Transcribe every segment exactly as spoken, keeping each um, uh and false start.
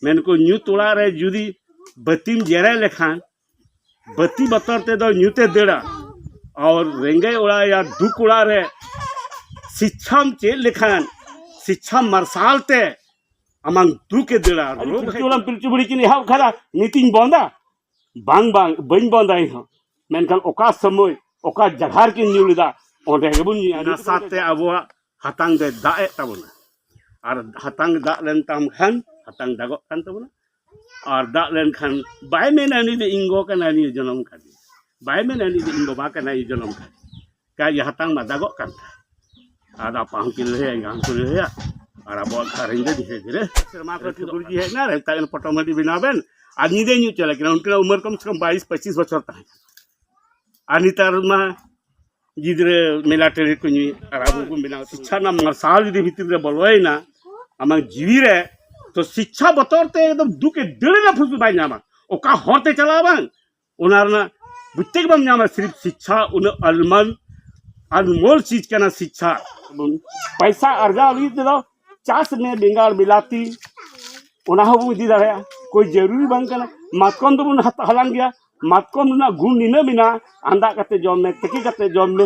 ᱢᱮᱱᱠᱚ ᱧᱩᱛ ᱚᱲᱟᱜ ᱨᱮ ᱡᱩᱫᱤ ᱵᱟᱹᱛᱤᱢ ᱡᱮᱨᱮᱫ ᱞᱮᱠᱷᱟᱱ, ᱵᱟᱹᱛᱤ ᱵᱚᱛᱚᱨ ᱛᱮᱫᱚ ᱧᱩᱛᱮ ᱫᱟᱹᱲᱟ᱾ ᱟᱨ ᱨᱮᱸᱜᱮᱡ ᱚᱲᱟᱜ ᱭᱟ ᱫᱩᱠ ᱚᱲᱟᱜ ᱨᱮ ᱥᱤᱪᱪᱷᱟᱢ ᱪᱮᱫ ᱞᱮᱠᱷᱟᱱ, ᱥᱤᱪᱪᱷᱟ ᱢᱟᱨᱥᱟᱞ ᱛᱮ ᱟᱢᱟᱝ ᱫᱩᱠᱮ ᱫᱟᱹᱲᱟ᱾ ᱟᱹᱰᱤ ᱨᱳᱜᱽ ᱯᱤᱞᱪᱩ ᱦᱟᱨᱟ ᱦᱟᱲᱟᱢ ᱯᱤᱞᱪᱩ ᱵᱩᱲᱦᱤ ᱠᱤᱱ ᱮᱦᱚᱵ ᱠᱟᱫᱟ, ᱱᱤᱛᱤᱧ ᱵᱚᱱᱫᱟ? ᱵᱟᱝ, ᱵᱟᱝ, ᱵᱟᱹᱧ ᱵᱚᱱᱫᱟ ᱤᱧ ᱦᱚᱸ᱾ ᱢᱮᱱᱠᱷᱟᱱ ᱚᱠᱟ ᱥᱚᱢᱚᱭ, ᱚᱠᱟ ᱡᱟᱭᱜᱟ ᱨᱮᱠᱤᱱ ᱧᱩ ᱞᱮᱫᱟ, ᱚᱸᱰᱮ ᱜᱮᱵᱚᱱ ᱧᱩᱭᱟ᱾ ᱱᱟᱥᱟ ᱛᱮ ᱟᱵᱚᱣᱟᱜ ᱦᱟᱛᱟᱝ ᱫᱚᱭ ᱫᱟᱜ ᱮᱫ ᱛᱟᱵᱚᱱᱟ᱾ ᱟᱨ ᱦᱟᱛᱟᱝ ᱫᱟᱜ ᱞᱮᱱ ᱛᱟᱢ ᱠᱷᱟᱱ, ᱦᱟᱛᱟᱝ ᱫᱟᱜᱚᱜ ᱠᱟᱱ ᱛᱟᱵᱚᱱᱟ᱾ ᱟᱨ ᱫᱟᱜ ᱞᱮᱱᱠᱷᱟᱱ ᱵᱟᱭ ᱢᱮᱱᱟ, "ᱩᱱᱤ ᱫᱚ ᱤᱧ ᱜᱚ ᱠᱟᱱᱟᱭ, ᱱᱤᱭᱟᱹ ᱡᱚᱱᱚᱢ ᱠᱟᱱᱟ", ᱵᱟᱭ ᱢᱮᱱᱟ, "ᱩᱱᱤ ᱫᱚ ᱤᱧ ᱵᱟᱵᱟ ᱠᱟᱱᱟᱭ, ᱱᱤᱭᱟᱹ ᱡᱚᱱᱚᱢ ᱠᱟᱱᱟ", ᱠᱟᱡ ᱦᱟᱛᱟᱝ ᱢᱟ ᱫᱟᱜᱚᱜ ᱠᱟᱱ ᱛᱟᱭ᱾ ᱟᱫᱚ ᱟᱯᱟ ᱦᱚᱸᱠᱤᱱ ᱞᱟᱹᱭᱟ, ᱮᱸᱜᱟ ᱦᱚᱸᱠᱤᱱ ᱞᱟᱹᱭᱟ, ᱟᱨ ᱟᱵᱚᱣᱟᱜ ᱜᱷᱟᱨᱚᱸᱡᱽ ᱫᱚ ᱫᱷᱤᱨᱮ ᱫᱷᱤᱨᱮ ᱥᱮᱨᱢᱟ ᱠᱚ ᱴᱷᱟᱹᱠᱩᱨ ᱡᱤ ᱦᱮᱡ ᱮᱱᱟ, ᱨᱮ ᱢᱮᱛᱟᱜ ᱠᱤᱱᱟ, "ᱯᱚᱴᱚᱢ ᱦᱟᱺᱰᱤ ᱵᱮᱱᱟᱣ ᱵᱮᱱ", ᱟᱨ ᱧᱤᱫᱟᱹ ᱧᱩ ᱦᱚᱪᱚ ᱞᱮᱠᱤᱱᱟ᱾ ᱩᱱᱠᱤᱱᱟᱜ ᱩᱢᱮᱨ ᱠᱚᱢ ᱥᱮ ᱠᱚᱢ ᱵᱟᱭᱤᱥ ᱯᱚᱸᱪᱤᱥ ᱵᱚᱪᱷᱚᱨ ᱛᱟᱦᱮᱸ ᱠᱟᱱᱟ᱾ ᱟᱨ ᱱᱮᱛᱟᱨ ᱢᱟ ᱜᱤᱫᱽᱨᱟᱹ ᱢᱮᱞᱟ ᱴᱟᱺᱰᱤ ᱠᱚ ᱧᱩᱭ, ᱟᱨ ᱟᱵᱚ ᱵᱚᱱ ᱵᱮᱱᱟᱣ᱾ ᱥᱤᱪᱪᱷᱟ ᱨᱮᱱᱟᱜ ᱢᱟᱨᱥᱟᱞ ᱡᱩᱫᱤ ᱵᱷᱤᱛᱤᱨ ᱨᱮ ᱵᱚᱞᱚᱭᱮᱱᱟ ᱟᱢᱟᱜ ᱡᱤᱣᱤ ᱨᱮ, ᱛᱚ ᱥᱤᱪᱪᱷᱟ ᱵᱚᱛᱚᱨ ᱛᱮ ᱮᱠᱫᱚᱢ ᱫᱩᱠ ᱮ ᱫᱟᱹᱲ ᱮᱱᱟ, ᱯᱷᱩᱥᱩ ᱵᱟᱭ ᱧᱟᱢᱟ᱾ ᱚᱠᱟ ᱦᱚᱨ ᱛᱮ ᱪᱟᱞᱟᱜᱼᱟ ᱵᱟᱝ, ᱚᱱᱟ ᱨᱮᱱᱟᱜ ᱵᱩᱡᱽ ᱛᱮᱜᱮ ᱵᱟᱢ ᱧᱟᱢᱟ᱾ ᱥᱤᱨᱤᱯ ᱥᱤᱪᱪᱷᱟ ᱩᱱᱟᱹᱜ ᱟᱞᱢᱟᱱ, ᱟᱱᱢᱳᱞ ᱪᱤᱡᱽ ᱠᱟᱱᱟ ᱥᱤᱪᱪᱷᱟ᱾ ᱯᱟᱭᱥᱟ ᱟᱨᱡᱟᱣ ᱞᱟᱹᱜᱤᱫ ᱛᱮᱫᱚ ᱪᱟᱥ ᱢᱮ ᱵᱮᱸᱜᱟᱲ, ᱵᱤᱞᱟᱹᱛᱤ, ᱚᱱᱟ ᱦᱚᱸᱵᱚᱱ ᱤᱫᱤ ᱫᱟᱲᱮᱭᱟᱜᱼᱟ᱾ ᱠᱳᱭ ᱡᱟᱹᱨᱩᱨᱤ ᱵᱟᱝ ᱠᱟᱱᱟ ᱢᱟᱛᱠᱚᱢ ᱫᱚᱵᱚᱱ ᱦᱟᱛ-, ᱦᱟᱞᱟᱝ ᱜᱮᱭᱟ, ᱢᱟᱛᱠᱚᱢ ᱨᱮᱱᱟᱜ ᱜᱩᱱ ᱱᱤᱱᱟᱹᱜ ᱢᱮᱱᱟᱜᱼᱟ, ᱟᱸᱫᱟᱜ ᱠᱟᱛᱮ ᱡᱚᱢ ᱢᱮ, ᱛᱤᱠᱤ ᱠᱟᱛᱮ ᱡᱚᱢ ᱢᱮ᱾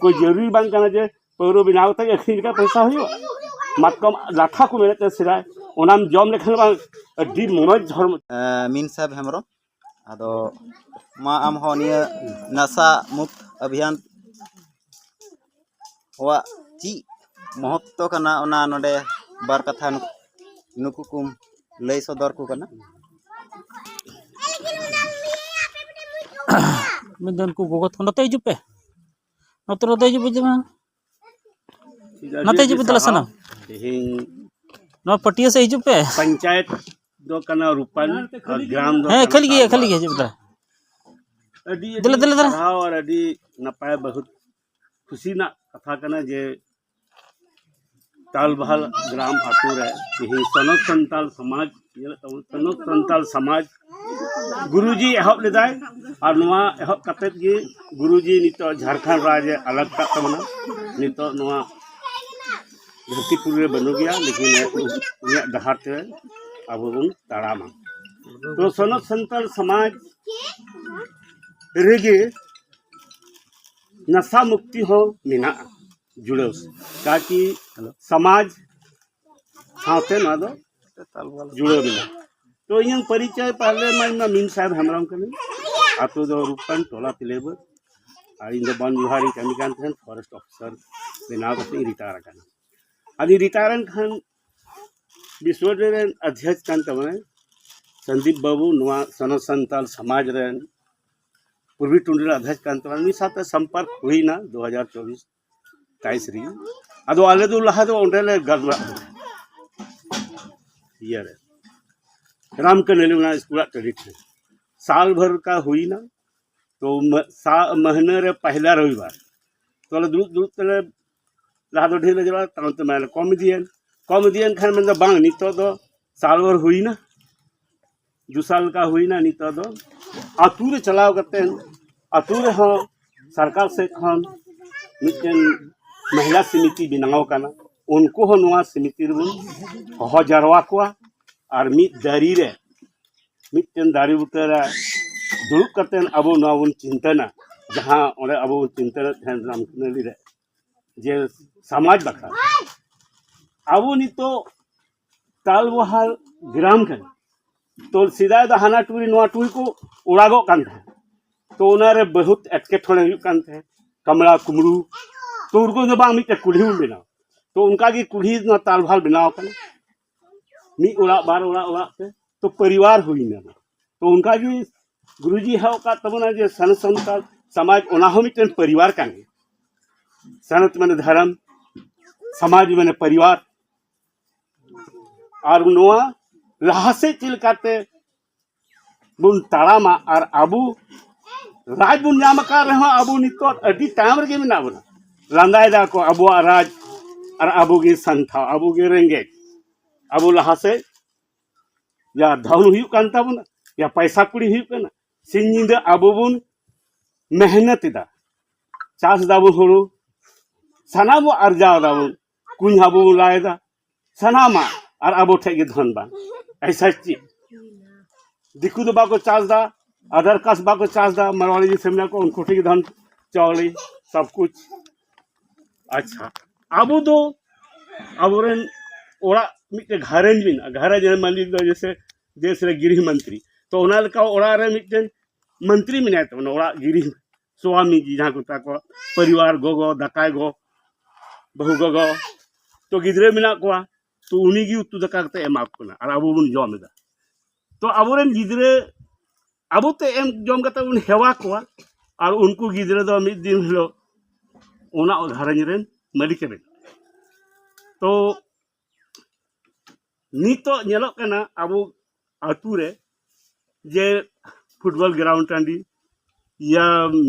ᱠᱳᱭ ᱡᱟᱹᱨᱩᱨᱤ ᱵᱟᱝ ᱠᱟᱱᱟ ᱡᱮ ᱯᱟᱹᱣᱨᱟᱹ ᱵᱮᱱᱟᱣ ᱠᱟᱛᱮ ᱟᱹᱠᱷᱨᱤᱧ ᱞᱮᱠᱷᱟᱱ ᱯᱚᱭᱥᱟ ᱦᱩᱭᱩᱜᱼᱟ᱾ ᱢᱟᱛᱠᱚᱢ ᱞᱟᱴᱷᱟ ᱠᱚ ᱢᱮᱱᱮᱫ ᱛᱟᱦᱮᱸ ᱥᱮᱫᱟᱭ, ᱚᱱᱟᱢ ᱡᱚᱢ ᱞᱮᱠᱷᱟᱱ ᱵᱟᱝ ᱟᱹᱰᱤ ᱢᱚᱡᱽ ᱦᱚᱲᱢᱚ᱾ ᱮᱸ, ᱢᱤᱱ ᱥᱟᱦᱮᱵᱽ ᱦᱮᱢᱵᱨᱚᱢ, ᱟᱫᱚ ᱢᱟ ᱟᱢ ᱦᱚᱸ ᱱᱤᱭᱟᱹ ᱱᱟᱥᱟ ᱢᱩᱠᱛ ᱚᱵᱷᱤᱭᱟᱱ ᱣᱟᱜ ᱪᱮᱫ ᱢᱚᱦᱚᱛᱛᱚ ᱠᱟᱱᱟ, ᱚᱱᱟ ᱱᱚᱰᱮ ᱵᱟᱨ ᱠᱟᱛᱷᱟ ᱱᱩ-, ᱱᱩᱠᱩ ᱠᱚᱢ ᱞᱟᱹᱭ ᱥᱚᱫᱚᱨ ᱠᱚ ᱠᱟᱱᱟ᱾ ᱢᱤᱫ ᱫᱚ ᱩᱱᱠᱩ ᱜᱚᱜᱚ ᱛᱟᱠᱚ ᱱᱚᱛᱮ ᱦᱤᱡᱩᱜ ᱯᱮ, ᱱᱚᱛᱮ, ᱱᱚᱛᱮ ᱦᱤᱡᱩᱜ ᱯᱮ, ᱡᱮ ᱢᱟ᱾ ᱱᱚᱛᱮ ᱦᱤᱡᱩᱜ ᱯᱮ, ᱫᱮᱞᱟ ᱥᱟᱱᱟᱢ᱾ ᱛᱮᱦᱮᱧ ᱱᱚᱣᱟ ᱯᱟᱹᱴᱤᱭᱟᱹ ᱥᱮᱫ ᱦᱤᱡᱩᱜ ᱯᱮ᱾ ᱯᱚᱧᱪᱟᱭᱮᱛ ᱫᱚ ᱠᱟᱱᱟ ᱨᱩᱯᱟᱞ, ᱟᱨ ᱜᱨᱟᱢ ᱫᱚ ᱦᱮᱸ, ᱠᱟᱱᱟ ᱠᱷᱟᱹᱞᱤ ᱜᱮᱭᱟ, ᱛᱟᱞᱵᱟᱞ᱾ ᱠᱷᱟᱹᱞᱤ ᱜᱮᱭᱟ, ᱦᱤᱡᱩᱜ ᱯᱮ᱾ ᱟᱹᱰᱤ, ᱫᱮᱞᱟ, ᱟᱹᱰᱤ ᱫᱮᱞᱟ, ᱫᱮᱞᱟ᱾ ᱥᱟᱨᱦᱟᱣ ᱟᱨ ᱟᱹᱰᱤ ᱱᱟᱯᱟᱭ, ᱵᱚᱦᱩᱛ ᱠᱷᱩᱥᱤ ᱨᱮᱱᱟᱜ ᱠᱟᱛᱷᱟ ᱠᱟᱱᱟ ᱡᱮ ᱛᱟᱞᱵᱟᱞ ᱜᱨᱟᱢ ᱟᱛᱳ ᱨᱮ ᱛᱮᱦᱮᱧ ᱥᱚᱱᱚᱛ ᱥᱟᱱᱛᱟᱞ ᱥᱚᱢᱟᱡᱽ, ᱧᱮᱞᱮᱫ ᱛᱟᱵᱚᱱ ᱥᱚᱱᱚᱛ ᱥᱟᱱᱛᱟᱞ ᱥᱚᱢᱟᱡᱽ ᱜᱩᱨᱩᱡᱤ ᱮᱦᱚᱵ ᱞᱮᱫᱟᱭ, ᱟᱨ ᱱᱚᱣᱟ ᱮᱦᱚᱵ ᱠᱟᱛᱮᱫ ᱜᱮ ᱜᱩᱨᱩᱡᱤ ᱱᱤᱛᱚᱜ ᱡᱷᱟᱲᱠᱷᱚᱸᱰ ᱨᱟᱡᱽ ᱮ ᱟᱞᱟᱜᱽ ᱠᱟᱜ ᱛᱟᱵᱚᱱᱟ᱾ ᱱᱤᱛᱚᱜ ᱱᱚᱣᱟ ᱫᱷᱟᱹᱨᱛᱤᱯᱩᱨᱤ ᱨᱮ ᱵᱟᱹᱱᱩᱜ ᱜᱮᱭᱟ, ᱞᱮᱠᱤᱱ ᱩᱱᱤᱭᱟᱜ ᱰᱟᱦᱟᱨ ᱛᱮ ᱟᱵᱚ ᱵᱚᱱ ᱛᱟᱲᱟᱢᱟ᱾ ᱛᱚ ᱥᱚᱱᱚᱛ ᱥᱟᱱᱛᱟᱲ ᱥᱚᱢᱟᱡᱽ ᱨᱮᱜᱮ ᱱᱟᱥᱟ ᱢᱩᱠᱛᱤ ᱦᱚᱸ ᱢᱮᱱᱟᱜᱼᱟ ᱡᱩᱲᱟᱹᱣ, ᱛᱟᱠᱤ ᱥᱚᱢᱟᱡᱽ ᱥᱟᱶᱛᱮ ᱱᱚᱣᱟ ᱫᱚ ᱡᱩᱲᱟᱹᱣ ᱢᱮᱱᱟᱜᱼᱟ᱾ ᱛᱚ ᱤᱧᱟᱹᱜ ᱯᱚᱨᱤᱪᱚᱭ ᱯᱟᱦᱞᱮ ᱢᱟ ᱤᱧ ᱢᱟ ᱢᱤᱢ ᱥᱟᱦᱮᱵ ᱦᱮᱢᱵᱨᱚᱢ ᱠᱟᱹᱱᱟᱹᱧ, ᱟᱛᱳ ᱫᱚ ᱨᱩᱯᱟᱱ, ᱴᱚᱞᱟ ᱛᱤᱞᱟᱹᱭᱵᱟᱹᱫ, ᱟᱨ ᱤᱧ ᱫᱚ ᱵᱚᱱ ᱵᱤᱵᱷᱟᱜᱽ ᱨᱤᱧ ᱠᱟᱹᱢᱤ ᱠᱟᱱ ᱛᱟᱦᱮᱸᱫ, ᱯᱷᱚᱨᱮᱥᱴ ᱚᱯᱷᱤᱥᱟᱨ ᱵᱮᱱᱟᱣ ᱠᱟᱛᱮ ᱤᱧ ᱨᱤᱴᱟᱭᱟᱨ ᱟᱠᱟᱱᱟ᱾ ᱟᱫᱚ ᱨᱤᱴᱟᱭᱟᱨ ᱮᱱ ᱠᱷᱟᱱ ᱵᱤᱥᱣᱚᱰᱤ ᱨᱮᱱ ᱚᱫᱷᱭᱚᱠᱥ ᱠᱟᱱ ᱛᱟᱵᱚᱱᱟᱭ ᱥᱚᱱᱫᱤᱯ ᱵᱟᱹᱵᱩ, ᱱᱚᱣᱟ ᱥᱚᱱᱚᱛ ᱥᱟᱱᱛᱟᱞ ᱥᱚᱢᱟᱡᱽ ᱨᱮᱱ ᱯᱩᱨᱵᱤ ᱴᱩᱰᱩ ᱨᱮᱱ ᱚᱫᱷᱭᱚᱠᱥ ᱠᱟᱱ ᱛᱟᱵᱚᱱᱟ᱾ ᱩᱱᱤ ᱥᱟᱶᱛᱮ ᱥᱚᱢᱯᱚᱨᱠ ᱦᱩᱭᱱᱟ ᱫᱩ ᱦᱟᱡᱟᱨ ᱪᱚᱵᱵᱤᱥ ᱛᱟᱭᱤᱥ ᱨᱮᱜᱮ᱾ ᱟᱫᱚ ᱟᱞᱮ ᱫᱚ ᱞᱟᱦᱟ ᱫᱚ ᱚᱸᱰᱮ ᱞᱮ ᱜᱟᱞᱢᱟᱨᱟᱜ ᱠᱟᱱᱟ, ᱤᱭᱟᱹ ᱨᱮ, ᱨᱟᱢᱠᱟᱹᱱᱟᱹᱞᱤ, ᱚᱱᱟ ᱥᱠᱩᱞᱟᱜ ᱴᱟᱺᱰᱤ ᱴᱷᱮᱱ᱾ ᱥᱟᱞ ᱵᱷᱳᱨ ᱞᱮᱠᱟ ᱦᱩᱭᱱᱟ, ᱛᱚ ᱢᱟᱹ-, ᱥᱟ-, ᱢᱟᱹᱦᱱᱟᱹ ᱨᱮ ᱯᱟᱦᱞᱟ ᱨᱚᱵᱤᱵᱟᱨ ᱛᱚ ᱟᱞᱮ ᱫᱩᱲᱩᱵ ᱫᱩᱲᱩᱵ ᱛᱮᱞᱮ, ᱞᱟᱦᱟ ᱫᱚ ᱰᱷᱮᱨ ᱞᱮ ᱡᱚᱲᱟᱣ, ᱛᱟᱭᱚᱢ ᱛᱮ ᱢᱟᱱᱮ ᱠᱚᱢ ᱤᱫᱤᱭᱮᱱ᱾ ᱠᱚᱢ ᱤᱫᱤᱭᱮᱱ ᱠᱷᱟᱱ ᱢᱮᱱᱫᱟ, ᱵᱟᱝ, ᱱᱤᱛᱚᱜ ᱫᱚ ᱥᱟᱞ ᱵᱷᱳᱨ ᱦᱩᱭᱱᱟ, ᱫᱩ ᱥᱟᱞ ᱞᱮᱠᱟ ᱦᱩᱭᱱᱟ᱾ ᱱᱤᱛᱚᱜ ᱫᱚ ᱟᱹᱛᱩ ᱨᱮ ᱪᱟᱞᱟᱣ ᱠᱟᱛᱮ, ᱟᱹᱛᱩ ᱨᱮᱦᱚᱸ ᱥᱚᱨᱠᱟᱨ ᱥᱮᱫ ᱠᱷᱚᱱ ᱢᱤᱫᱴᱮᱱ ᱢᱚᱦᱤᱞᱟ ᱥᱚᱢᱤᱛᱤ ᱵᱮᱱᱟᱣ ᱟᱠᱟᱱᱟ, ᱩᱱᱠᱩ ᱦᱚᱸ ᱱᱚᱣᱟ ᱥᱚᱢᱤᱛᱤ ᱨᱮᱵᱚᱱ ᱦᱚᱦᱚ ᱡᱟᱨᱣᱟ ᱠᱚᱣᱟ᱾ ᱟᱨ ᱢᱤᱫ ᱫᱟᱨᱮ ᱨᱮ, ᱢᱤᱫᱴᱮᱱ ᱫᱟᱨᱮ ᱵᱩᱴᱟᱹ ᱨᱮ ᱫᱩᱲᱩᱵ ᱠᱟᱛᱮ ᱟᱵᱚ ᱱᱚᱣᱟ ᱵᱚᱱ ᱪᱤᱱᱛᱟᱹᱱᱟ, ᱡᱟᱦᱟᱸ ᱚᱸᱰᱮ ᱟᱵᱚ ᱵᱚᱱ ᱪᱤᱱᱛᱟᱹᱱᱮᱫ ᱛᱟᱦᱮᱸᱱ ᱨᱟᱢᱠᱟᱹᱱᱟᱹᱞᱤ ᱨᱮ, ᱡᱮ ᱥᱚᱢᱟᱡᱽ ᱵᱟᱠᱷᱨᱟ᱾ ᱟᱵᱚ ᱱᱤᱛᱚᱜ ᱛᱟᱞᱵᱚᱦᱟᱞ ᱜᱨᱟᱢ ᱠᱟᱱᱟ, ᱛᱚ ᱥᱮᱫᱟᱭ ᱫᱚ ᱦᱟᱱᱟ ᱴᱩᱨᱤ ᱱᱚᱣᱟ ᱴᱩᱨᱤ ᱠᱚ ᱚᱲᱟᱜᱚᱜ ᱠᱟᱱ ᱛᱟᱦᱮᱸᱫ, ᱛᱚ ᱚᱱᱟᱨᱮ ᱵᱚᱦᱩᱛ ᱮᱴᱠᱮᱴᱚᱬᱮ ᱦᱩᱭᱩᱜ ᱠᱟᱱ ᱛᱟᱦᱮᱸᱫ, ᱠᱟᱢᱲᱟ ᱠᱩᱢᱲᱩ᱾ ᱛᱚ ᱩᱱᱠᱩ ᱫᱚ ᱵᱟᱝ, ᱢᱤᱫᱴᱮᱱ ᱠᱩᱞᱦᱤ ᱵᱚᱱ ᱵᱮᱱᱟᱣ᱾ ᱛᱚ ᱚᱱᱠᱟᱜᱮ ᱠᱩᱞᱦᱤ ᱱᱚᱣᱟ ᱛᱟᱞᱵᱚᱦᱟᱞ ᱵᱮᱱᱟᱣ ᱠᱟᱱᱟ, ᱢᱤᱫ ᱚᱲᱟᱜ ᱵᱟᱨ ᱚᱲᱟᱜ ᱚᱲᱟᱜ ᱛᱮ, ᱛᱚ ᱯᱚᱨᱤᱵᱟᱨ ᱦᱩᱭᱱᱟ᱾ ᱛᱚ ᱚᱱᱠᱟᱜᱮ ᱜᱩᱨᱩᱡᱤ ᱦᱮᱡ ᱟᱠᱟᱫ ᱛᱟᱵᱚᱱᱟ ᱡᱮ ᱥᱟᱱᱛᱟᱲ ᱥᱚᱢᱟᱡᱽ, ᱚᱱᱟ ᱦᱚᱸ ᱢᱤᱫᱴᱮᱱ ᱯᱚᱨᱤᱵᱟᱨ ᱠᱟᱱ ᱜᱮᱭᱟ᱾ ᱥᱟᱱᱛ ᱢᱟᱱᱮ ᱫᱷᱚᱨᱚᱢ, ᱥᱚᱢᱟᱡᱽ ᱢᱟᱱᱮ ᱯᱚᱨᱤᱵᱟᱨ᱾ ᱟᱨ ᱱᱚᱣᱟ ᱞᱟᱦᱟ ᱥᱮᱫ ᱪᱮᱫ ᱞᱮᱠᱟᱛᱮ ᱵᱚᱱ ᱛᱟᱲᱟᱢᱟ, ᱟᱨ ᱟᱵᱚ ᱨᱟᱡᱽ ᱵᱚᱱ ᱧᱟᱢ ᱟᱠᱟᱫ ᱨᱮᱦᱚᱸ ᱟᱵᱚ ᱱᱤᱛᱚᱜ ᱟᱹᱰᱤ ᱛᱟᱭᱚᱢ ᱨᱮᱜᱮ ᱢᱮᱱᱟᱜ ᱵᱚᱱᱟ᱾ ᱞᱟᱸᱫᱟᱭ ᱫᱟᱠᱚ ᱟᱵᱚᱣᱟᱜ ᱨᱟᱡᱽ, ᱟᱨ ᱟᱵᱚᱜᱮ ᱥᱟᱱᱛᱟᱲ, ᱟᱵᱚᱜᱮ ᱨᱮᱸᱜᱮᱡ᱾ ᱟᱵᱚ ᱞᱟᱦᱟ ᱥᱮᱫ ᱭᱟ ᱫᱷᱚᱱ ᱦᱩᱭᱩᱜ ᱠᱟᱱ ᱛᱟᱵᱚᱱᱟ, ᱭᱟ ᱯᱟᱭᱥᱟ ᱠᱩᱲᱤ ᱦᱩᱭᱩᱜ ᱠᱟᱱᱟ, ᱥᱤᱧ ᱧᱤᱫᱟᱹ ᱟᱵᱚ ᱵᱚᱱ ᱢᱮᱦᱱᱚᱛ ᱮᱫᱟ, ᱪᱟᱥ ᱫᱟᱵᱚᱱ ᱦᱩᱲᱩ, ᱥᱟᱱᱟᱢ ᱵᱚᱱ ᱟᱨᱡᱟᱣ ᱫᱟᱵᱚᱱ, ᱠᱩᱧ ᱦᱟᱹᱵᱚ ᱵᱚᱱ ᱞᱟᱭ ᱮᱫᱟ, ᱥᱟᱱᱟᱢᱟᱜ, ᱟᱨ ᱟᱵᱚ ᱴᱷᱮᱡ ᱜᱮ ᱫᱷᱚᱱ ᱵᱟᱝ᱾ ᱮᱭᱥᱟ ᱪᱮᱫ? ᱫᱤᱠᱩ ᱫᱚ ᱵᱟᱠᱚ ᱪᱟᱥ ᱫᱟ, ᱟᱫᱟᱨ ᱠᱟᱥ ᱵᱟᱠᱚ ᱪᱟᱥ ᱫᱟ, ᱢᱟᱨᱣᱟᱲᱤ ᱡᱤᱥᱮ ᱢᱮᱱᱟᱜ ᱠᱚ ᱩᱱᱠᱩ ᱴᱷᱮᱱ ᱜᱮ ᱫᱷᱟᱱ ᱪᱟᱣᱞᱮ ᱥᱚᱵ ᱠᱩᱪ᱾ ᱟᱪᱪᱷᱟ, ᱟᱵᱚ ᱫᱚ ᱟᱵᱚᱨᱮᱱ ᱚᱲᱟᱜ ᱢᱤᱫᱴᱮᱱ ᱜᱷᱟᱨᱚᱸᱡᱽ ᱢᱮᱱᱟᱜᱼᱟ, ᱜᱷᱟᱨᱚᱸᱡᱽ ᱨᱮᱱ ᱢᱟᱹᱞᱤᱠ ᱫᱚ ᱡᱮᱭᱥᱮ ᱫᱮᱥ ᱨᱮ ᱜᱨᱤᱦ ᱢᱚᱱᱛᱨᱤ, ᱛᱚ ᱚᱱᱟ ᱞᱮᱠᱟ ᱚᱲᱟᱜ ᱨᱮ ᱢᱤᱫᱴᱮᱱ ᱢᱚᱱᱛᱨᱤ ᱢᱮᱱᱟᱭ ᱛᱟᱵᱚᱱᱟ, ᱚᱲᱟᱜ ᱜᱨᱤᱦ ᱥᱣᱟᱢᱤ ᱡᱤ ᱡᱟᱦᱟᱸ ᱠᱚ ᱢᱮᱛᱟ ᱠᱚᱣᱟ, ᱯᱚᱨᱤᱵᱟᱨ ᱜᱚᱜᱚ, ᱫᱟᱠᱟᱭ ᱜᱚ, ᱵᱟᱹᱦᱩ ᱜᱚᱜᱚ, ᱛᱚ ᱜᱤᱫᱽᱨᱟᱹ ᱢᱮᱱᱟᱜ ᱠᱚᱣᱟ, ᱛᱚ ᱩᱱᱤ ᱜᱮ ᱩᱛᱩ ᱫᱟᱠᱟ ᱠᱟᱛᱮ ᱮᱢᱟ ᱠᱚ ᱠᱟᱱᱟ ᱟᱨ ᱟᱵᱚ ᱵᱚᱱ ᱡᱚᱢ ᱮᱫᱟ᱾ ᱛᱚ ᱟᱵᱚᱨᱮᱱ ᱜᱤᱫᱽᱨᱟᱹ ᱟᱵᱚ ᱛᱮ ᱮᱢ ᱡᱚᱢ ᱠᱟᱛᱮ ᱵᱚᱱ ᱦᱮᱣᱟ ᱠᱚᱣᱟ ᱟᱨ ᱩᱱᱠᱩ ᱜᱤᱫᱽᱨᱟᱹ ᱫᱚ ᱢᱤᱫ ᱫᱤᱱ ᱦᱤᱞᱳᱜ ᱚᱱᱟ ᱜᱷᱟᱨᱚᱸᱡᱽ ᱨᱮᱱ ᱢᱟᱹᱞᱤᱠ ᱮ ᱵᱮᱱᱟᱜᱼᱟ᱾ ᱛᱚ ᱱᱤᱛᱚᱜ ᱧᱮᱞᱚᱜ ᱠᱟᱱᱟ ᱟᱵᱚ ᱟᱹᱛᱩ ᱨᱮ ᱡᱮ ᱯᱷᱩᱴᱵᱚᱞ ᱜᱨᱟᱣᱩᱱᱰ ᱴᱟᱺᱰᱤ, ᱤᱭᱟᱹ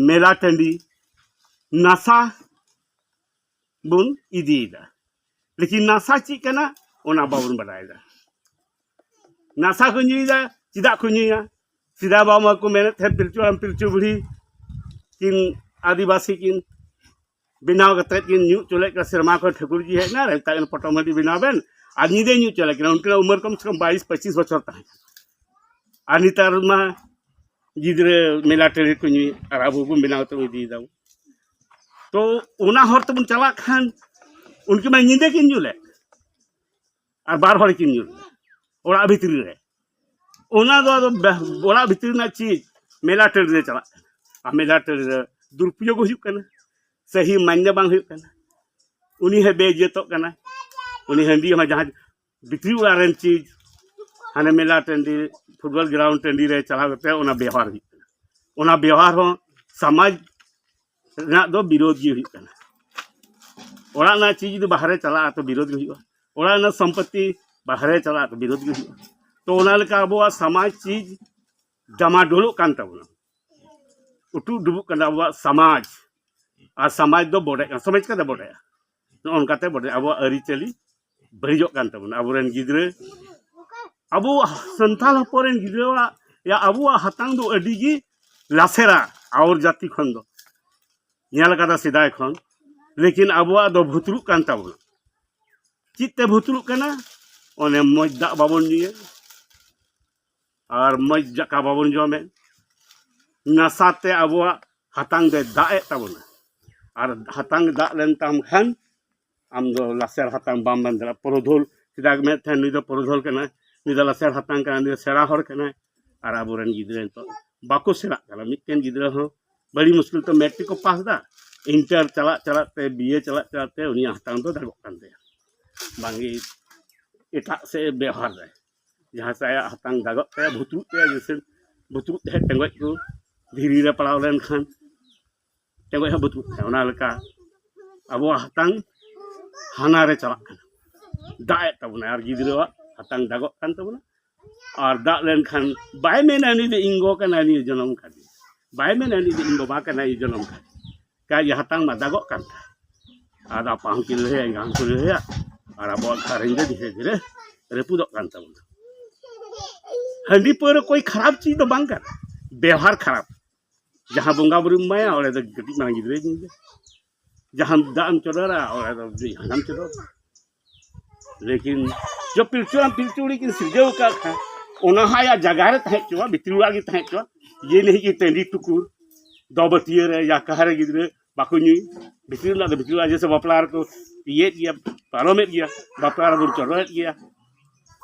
ᱢᱮᱞᱟ ᱴᱟᱺᱰᱤ, ᱱᱟᱥᱟ ᱵᱚᱱ ᱤᱫᱤᱭᱮᱫᱟ, ᱞᱮᱠᱤᱱ ᱱᱟᱥᱟ ᱪᱮᱫ ᱠᱟᱱᱟ ᱚᱱᱟ ᱵᱟᱵᱚᱱ ᱵᱟᱰᱟᱭᱮᱫᱟ᱾ ᱱᱟᱥᱟ ᱠᱚ ᱧᱩᱭᱮᱫᱟ, ᱪᱮᱫᱟᱜ ᱠᱚ ᱧᱩᱭᱟ? ᱥᱮᱫᱟᱭ ᱵᱟᱵᱟ ᱢᱟ ᱠᱚ ᱢᱮᱱᱮᱫ ᱛᱟᱦᱮᱸᱫ ᱯᱤᱞᱪᱩ ᱦᱟᱲᱟᱢ ᱯᱤᱞᱪᱩ ᱵᱩᱲᱦᱤ ᱠᱤᱱ ᱟᱹᱫᱤᱵᱟᱹᱥᱤ ᱠᱤᱱ ᱵᱮᱱᱟᱣ ᱠᱟᱛᱮᱫ ᱠᱤᱱ ᱧᱩ ᱦᱚᱪᱚ ᱞᱮᱫ ᱠᱚᱣᱟ᱾ ᱥᱮᱨᱢᱟ ᱠᱷᱚᱱ ᱴᱷᱟᱹᱠᱩᱨ ᱡᱤ ᱦᱮᱡ ᱮᱱᱟ, ᱨᱮ ᱢᱮᱛᱟᱜ ᱠᱤᱱᱟ ᱯᱚᱴᱚᱢ ᱦᱟᱺᱰᱤ ᱵᱮᱱᱟᱣ ᱵᱮᱱ, ᱟᱨ ᱧᱤᱫᱟᱹ ᱧᱩ ᱦᱚᱪᱚ ᱞᱮᱫ ᱠᱤᱱᱟ᱾ ᱩᱱᱠᱤᱱᱟᱜ ᱩᱢᱮᱨ ᱠᱚᱢ ᱥᱮ ᱠᱚᱢ ᱵᱟᱭᱤᱥ ᱯᱚᱸᱪᱤᱥ ᱵᱚᱪᱷᱚᱨ ᱛᱟᱦᱮᱸ ᱠᱟᱱᱟ᱾ ᱟᱨ ᱱᱮᱛᱟᱨ ᱢᱟ ᱜᱤᱫᱽᱨᱟᱹ ᱢᱮᱞᱟ ᱴᱟᱺᱰᱤ ᱨᱮᱠᱚ ᱧᱩᱭ, ᱟᱨ ᱟᱵᱚ ᱵᱚᱱ ᱵᱮᱱᱟᱣ ᱠᱟᱛᱮ ᱵᱚᱱ ᱤᱫᱤᱭᱮᱫᱟ᱾ ᱛᱚ ᱚᱱᱟ ᱦᱚᱨ ᱛᱮᱵᱚᱱ ᱪᱟᱞᱟᱜ ᱠᱷᱟᱱ ᱩᱱᱠᱤᱱ ᱢᱟ ᱧᱤᱫᱟᱹ ᱠᱤᱱ ᱧᱩ ᱞᱮᱫ, ᱟᱨ ᱵᱟᱨ ᱦᱚᱲ ᱠᱤᱱ ᱧᱩ ᱞᱮᱫ ᱚᱲᱟᱜ ᱵᱷᱤᱛᱨᱤ ᱨᱮ᱾ ᱚᱱᱟ ᱫᱚ ᱟᱫᱚ ᱵᱮ-, ᱚᱲᱟᱜ ᱵᱷᱤᱛᱨᱤ ᱨᱮᱱᱟᱜ ᱪᱤᱡᱽ ᱢᱮᱞᱟ ᱴᱟᱺᱰᱤ ᱨᱮ ᱪᱟᱞᱟᱜ ᱠᱟᱱᱟ, ᱟᱨ ᱢᱮᱞᱟ ᱴᱟᱺᱰᱤ ᱨᱮ ᱫᱩᱨᱩᱯᱚᱭᱳᱜᱽ ᱦᱩᱭᱩᱜ ᱠᱟᱱᱟ, ᱥᱟᱹᱦᱤ ᱢᱟᱧᱱᱮ ᱵᱟᱝ ᱦᱩᱭᱩᱜ ᱠᱟᱱᱟ᱾ ᱩᱱᱤ ᱦᱚᱸ ᱵᱮᱤᱡᱽᱡᱚᱛᱚᱜ ᱠᱟᱱᱟ, ᱩᱱᱤ ᱦᱟᱺᱰᱤ ᱦᱚᱸ ᱡᱟᱦᱟᱸ ᱵᱷᱤᱛᱨᱤ ᱚᱲᱟᱜ ᱨᱮᱱ ᱪᱤᱡᱽ ᱦᱟᱱᱮ ᱢᱮᱞᱟ ᱴᱟᱺᱰᱤ, ᱯᱷᱩᱴᱵᱚᱞ ᱜᱨᱟᱣᱩᱱᱰ ᱴᱟᱺᱰᱤ ᱨᱮ ᱪᱟᱞᱟᱣ ᱠᱟᱛᱮ ᱚᱱᱟ ᱵᱮᱣᱦᱟᱨ ᱦᱩᱭᱩᱜ ᱠᱟᱱᱟ᱾ ᱚᱱᱟ ᱵᱮᱣᱦᱟᱨ ᱦᱚᱸ ᱥᱚᱢᱟᱡᱽ ᱨᱮᱱᱟᱜ ᱫᱚ ᱵᱤᱨᱳᱫᱷ ᱜᱮ ᱦᱩᱭᱩᱜ ᱠᱟᱱᱟ᱾ ᱚᱲᱟᱜ ᱨᱮᱱᱟᱜ ᱪᱤᱡᱽ ᱡᱩᱫᱤ ᱵᱟᱦᱨᱮ ᱪᱟᱞᱟᱜᱼᱟ ᱛᱚ ᱵᱤᱨᱳᱫᱷ ᱜᱮ ᱦᱩᱭᱩᱜᱼᱟ, ᱚᱲᱟᱜ ᱨᱮᱱᱟᱜ ᱥᱚᱢᱯᱚᱛᱤ ᱵᱟᱦᱨᱮ ᱪᱟᱞᱟᱜᱼᱟ ᱛᱚ ᱵᱤᱨᱳᱫᱷ ᱜᱮ ᱦᱩᱭᱩᱜᱼᱟ᱾ ᱛᱚ ᱚᱱᱟ ᱞᱮᱠᱟ ᱟᱵᱚᱣᱟᱜ ᱥᱚᱢᱟᱡᱽ ᱪᱤᱡᱽ ᱰᱟᱢᱟᱰᱳᱞᱚᱜ ᱠᱟᱱ ᱛᱟᱵᱚᱱᱟ, ᱩᱴᱩᱜ ᱰᱩᱵᱩᱜ ᱠᱟᱱᱟ ᱟᱵᱚᱣᱟᱜ ᱥᱚᱢᱟᱡᱽ᱾ ᱟᱨ ᱥᱚᱢᱟᱡᱽ ᱫᱚ ᱵᱚᱰᱮᱜ ᱠᱟᱱᱟ, ᱥᱚᱢᱟᱡᱽ ᱪᱤᱠᱟᱹᱛᱮ ᱵᱚᱰᱮᱜᱼᱟ? ᱱᱚᱜᱼᱚ ᱱᱚᱝᱠᱟᱛᱮ ᱵᱚᱰᱮ ᱟᱵᱚᱣᱟᱜ ᱟᱹᱨᱤᱪᱟᱹᱞᱤ ᱵᱟᱹᱲᱤᱡᱚᱜ ᱠᱟᱱ ᱛᱟᱵᱚᱱᱟ᱾ ᱟᱵᱚᱨᱮᱱ ᱜᱤᱫᱽᱨᱟᱹ, ᱟᱵᱚ ᱥᱟᱱᱛᱟᱲ ᱦᱚᱯᱚᱱ ᱨᱮᱱ ᱜᱤᱫᱽᱨᱟᱹᱣᱟᱜ, ᱭᱟ, ᱟᱵᱚᱣᱟᱜ ᱦᱟᱛᱟᱝ ᱫᱚ ᱟᱹᱰᱤ ᱜᱮ ᱞᱟᱥᱮᱨᱟ ᱟᱣᱨ ᱡᱟᱹᱛᱤ ᱠᱷᱚᱱ ᱫᱚ, ᱧᱮᱞ ᱠᱟᱫᱟ ᱥᱮᱫᱟᱭ ᱠᱷᱚᱱ, ᱞᱮᱠᱤᱱ ᱟᱵᱚᱣᱟᱜ ᱫᱚ ᱵᱷᱩᱛᱨᱩᱜ ᱠᱟᱱ ᱛᱟᱵᱚᱱᱟ᱾ ᱪᱮᱫ ᱛᱮ ᱵᱷᱩᱛᱨᱩᱜ ᱠᱟᱱᱟ? ᱚᱱᱮ ᱢᱚᱡᱽ ᱫᱟᱜ ᱵᱟᱵᱚᱱ ᱧᱩᱭᱟ, ᱟᱨ ᱢᱚᱡᱽ ᱫᱟᱠᱟ ᱵᱟᱵᱚᱱ ᱡᱚᱢᱮᱫ᱾ ᱱᱟᱥᱟᱛᱮ ᱟᱵᱚᱣᱟᱜ ᱦᱟᱛᱟᱝ ᱫᱚᱭ ᱫᱟᱜ ᱮᱫ ᱛᱟᱵᱚᱱᱟ᱾ ᱟᱨ ᱦᱟᱛᱟᱝ ᱫᱟᱜ ᱞᱮᱱ ᱛᱟᱢ ᱠᱷᱟᱱ ᱟᱢ ᱫᱚ ᱞᱟᱥᱮᱨ ᱦᱟᱛᱟᱝ ᱵᱟᱢ ᱢᱮᱱ ᱫᱟᱲᱮᱭᱟᱜᱼᱟ᱾ ᱯᱩᱨᱩᱫᱷᱩᱞ, ᱪᱮᱫᱟᱜ ᱢᱮᱱ ᱛᱟᱦᱮᱸᱱ, ᱱᱩᱭ ᱫᱚ ᱯᱩᱨᱩᱫᱷᱩᱞ ᱠᱟᱱᱟᱭ, ᱱᱩᱭ ᱫᱚ ᱞᱟᱥᱮᱨ ᱦᱟᱛᱟᱝ ᱠᱟᱱᱟᱭ, ᱱᱩᱭ ᱫᱚ ᱥᱮᱬᱟ ᱦᱚᱲ ᱠᱟᱱᱟᱭ᱾ ᱟᱨ ᱟᱵᱚᱨᱮᱱ ᱜᱤᱫᱽᱨᱟᱹ ᱱᱤᱛᱚᱜ ᱵᱟᱠᱚ ᱥᱮᱬᱟᱜ ᱠᱟᱱᱟ᱾ ᱢᱤᱫᱴᱮᱱ ᱜᱤᱫᱽᱨᱟᱹ ᱦᱚᱸ ᱵᱟᱹᱲᱤ ᱢᱩᱥᱠᱤᱞ ᱛᱮ ᱢᱮᱴᱨᱤᱠ ᱠᱚ ᱯᱟᱥ ᱮᱫᱟ, ᱤᱱᱴᱟᱨ ᱪᱟᱞᱟᱜ ᱪᱟᱞᱟᱜ ᱛᱮ, ᱵᱤᱭᱮ ᱪᱟᱞᱟᱜ ᱪᱟᱞᱟᱜ ᱛᱮ ᱩᱱᱤᱭᱟᱜ ᱦᱟᱛᱟᱝ ᱫᱚ ᱫᱟᱜᱚᱜ ᱠᱟᱱ ᱛᱟᱭᱟ, ᱵᱟᱝᱜᱮ ᱮᱴᱟᱜ ᱥᱮᱫ ᱮ ᱵᱮᱣᱦᱟᱨ ᱫᱟᱭ᱾ ᱡᱟᱦᱟᱸ ᱥᱮᱫ ᱟᱭᱟᱜ ᱦᱟᱛᱟᱝ ᱫᱟᱜᱚᱜ ᱛᱟᱭᱟ, ᱵᱷᱩᱛᱨᱩᱜ ᱛᱟᱭᱟ, ᱡᱮᱭᱥᱮ ᱵᱷᱩᱛᱨᱩᱜ ᱛᱟᱦᱮᱸᱫ ᱴᱮᱸᱜᱚᱡ ᱠᱚ ᱫᱷᱤᱨᱤ ᱨᱮ ᱯᱟᱲᱟᱣ ᱞᱮᱱᱠᱷᱟᱱ ᱴᱮᱸᱜᱚᱡ ᱦᱚᱸ ᱵᱷᱩᱛᱨᱩᱜ ᱛᱟᱭᱟ᱾ ᱚᱱᱟ ᱞᱮᱠᱟ ᱟᱵᱚᱣᱟᱜ ᱦᱟᱛᱟᱝ ᱦᱟᱱᱟ ᱨᱮ ᱪᱟᱞᱟᱜ ᱠᱟᱱᱟ, ᱫᱟᱜ ᱮᱫ ᱛᱟᱵᱚᱱᱟᱭ, ᱟᱨ ᱜᱤᱫᱽᱨᱟᱹᱣᱟᱜ ᱦᱟᱛᱟᱝ ᱫᱟᱜᱚᱜ ᱠᱟᱱ ᱛᱟᱵᱚᱱᱟ᱾ ᱟᱨ ᱫᱟᱜ ᱞᱮᱱᱠᱷᱟᱱ ᱵᱟᱭ ᱢᱮᱱᱟ ᱩᱱᱤ ᱫᱚ ᱤᱧ ᱜᱚ ᱠᱟᱱᱟᱭ, ᱱᱤᱭᱟᱹ ᱡᱚᱱᱚᱢ ᱠᱟᱱᱟ, ᱵᱟᱭ ᱢᱮᱱᱟ ᱩᱱᱤ ᱫᱚ ᱤᱧ ᱵᱟᱵᱟ ᱠᱟᱱᱟᱭ, ᱱᱤᱭᱟᱹ ᱡᱚᱱᱚᱢ ᱠᱟᱱᱟ᱾ ᱠᱟᱡᱮ ᱦᱟᱛᱟᱝ ᱢᱟ ᱫᱟᱜᱚᱜ ᱠᱟᱱ ᱛᱟᱭ᱾ ᱟᱨ ᱟᱯᱟ ᱦᱚᱸᱠᱤᱱ ᱞᱟᱹᱭᱟ, ᱮᱸᱜᱟ ᱦᱚᱸᱠᱚ ᱞᱟᱹᱭᱟ, ᱟᱨ ᱟᱵᱚᱣᱟᱜ ᱜᱷᱟᱨᱚᱸᱡᱽ ᱫᱚ ᱫᱷᱤᱨᱮ ᱫᱷᱤᱨᱮ ᱨᱟᱹᱯᱩᱫᱚᱜ ᱠᱟᱱ ᱛᱟᱵᱚᱱᱟ᱾ ᱦᱟᱺᱰᱤ ᱯᱟᱹᱣᱨᱟᱹ ᱠᱚᱭ ᱠᱷᱟᱨᱟᱯ ᱪᱤᱡᱽ ᱫᱚ ᱵᱟᱝ ᱠᱟᱱᱟ, ᱵᱮᱣᱦᱟᱨ ᱠᱷᱟᱨᱟᱯ᱾ ᱡᱟᱦᱟᱸ ᱵᱚᱸᱜᱟ ᱵᱩᱨᱩᱢ ᱮᱢᱟᱭᱟ, ᱚᱸᱰᱮ ᱫᱚ ᱠᱟᱹᱴᱤᱡ ᱢᱟᱨᱟᱝ ᱜᱤᱫᱽᱨᱟᱹᱭ ᱧᱩᱭᱟ᱾ ᱡᱟᱦᱟᱸ ᱫᱟᱜ ᱮᱢ ᱪᱚᱰᱚᱨᱟ, ᱚᱸᱰᱮ ᱫᱚ ᱦᱟᱱᱟᱢ ᱪᱚᱰᱚᱨᱟ᱾ ᱞᱮᱠᱤᱱ ᱡᱚᱵ ᱯᱤᱞᱪᱩ ᱦᱟᱲᱟᱢ ᱯᱤᱞᱪᱩ ᱵᱩᱲᱦᱤ ᱠᱤᱱ ᱥᱤᱨᱡᱟᱹᱣ ᱟᱠᱟᱫ ᱠᱷᱟᱱ, ᱚᱱᱟ ᱦᱚᱸ ᱟᱭᱟᱜ ᱡᱟᱭᱜᱟ ᱨᱮ ᱛᱟᱦᱮᱸ ᱦᱚᱪᱚᱣᱟᱜ, ᱵᱷᱤᱛᱨᱤ ᱚᱲᱟᱜ ᱜᱮ ᱛᱟᱦᱮᱸ ᱦᱚᱪᱚᱣᱟᱜ᱾ ᱤᱭᱟᱹ ᱱᱤᱦᱤᱡ ᱜᱮ ᱴᱟᱺᱰᱤ ᱴᱩᱠᱩᱨ ᱫᱚ ᱵᱟᱹᱴᱤᱭᱟᱹ ᱨᱮ ᱭᱟ ᱠᱟᱦᱟ ᱨᱮ ᱜᱤᱫᱽᱨᱟᱹ ᱵᱟᱠᱚ ᱧᱩᱭ᱾ ᱵᱷᱤᱛᱨᱤ ᱨᱮᱱᱟᱜ ᱫᱚ ᱵᱷᱤᱛᱨᱤ ᱨᱮᱱᱟᱜ, ᱡᱮᱭᱥᱮ ᱵᱟᱯᱞᱟ ᱨᱮᱠᱚ ᱤᱭᱟᱹᱭᱮᱫ ᱜᱮᱭᱟ, ᱯᱟᱨᱚᱢᱮᱫ ᱜᱮᱭᱟ, ᱵᱟᱯᱞᱟ ᱨᱮᱵᱚᱱ ᱪᱚᱰᱚᱨᱮᱫ ᱜᱮᱭᱟ᱾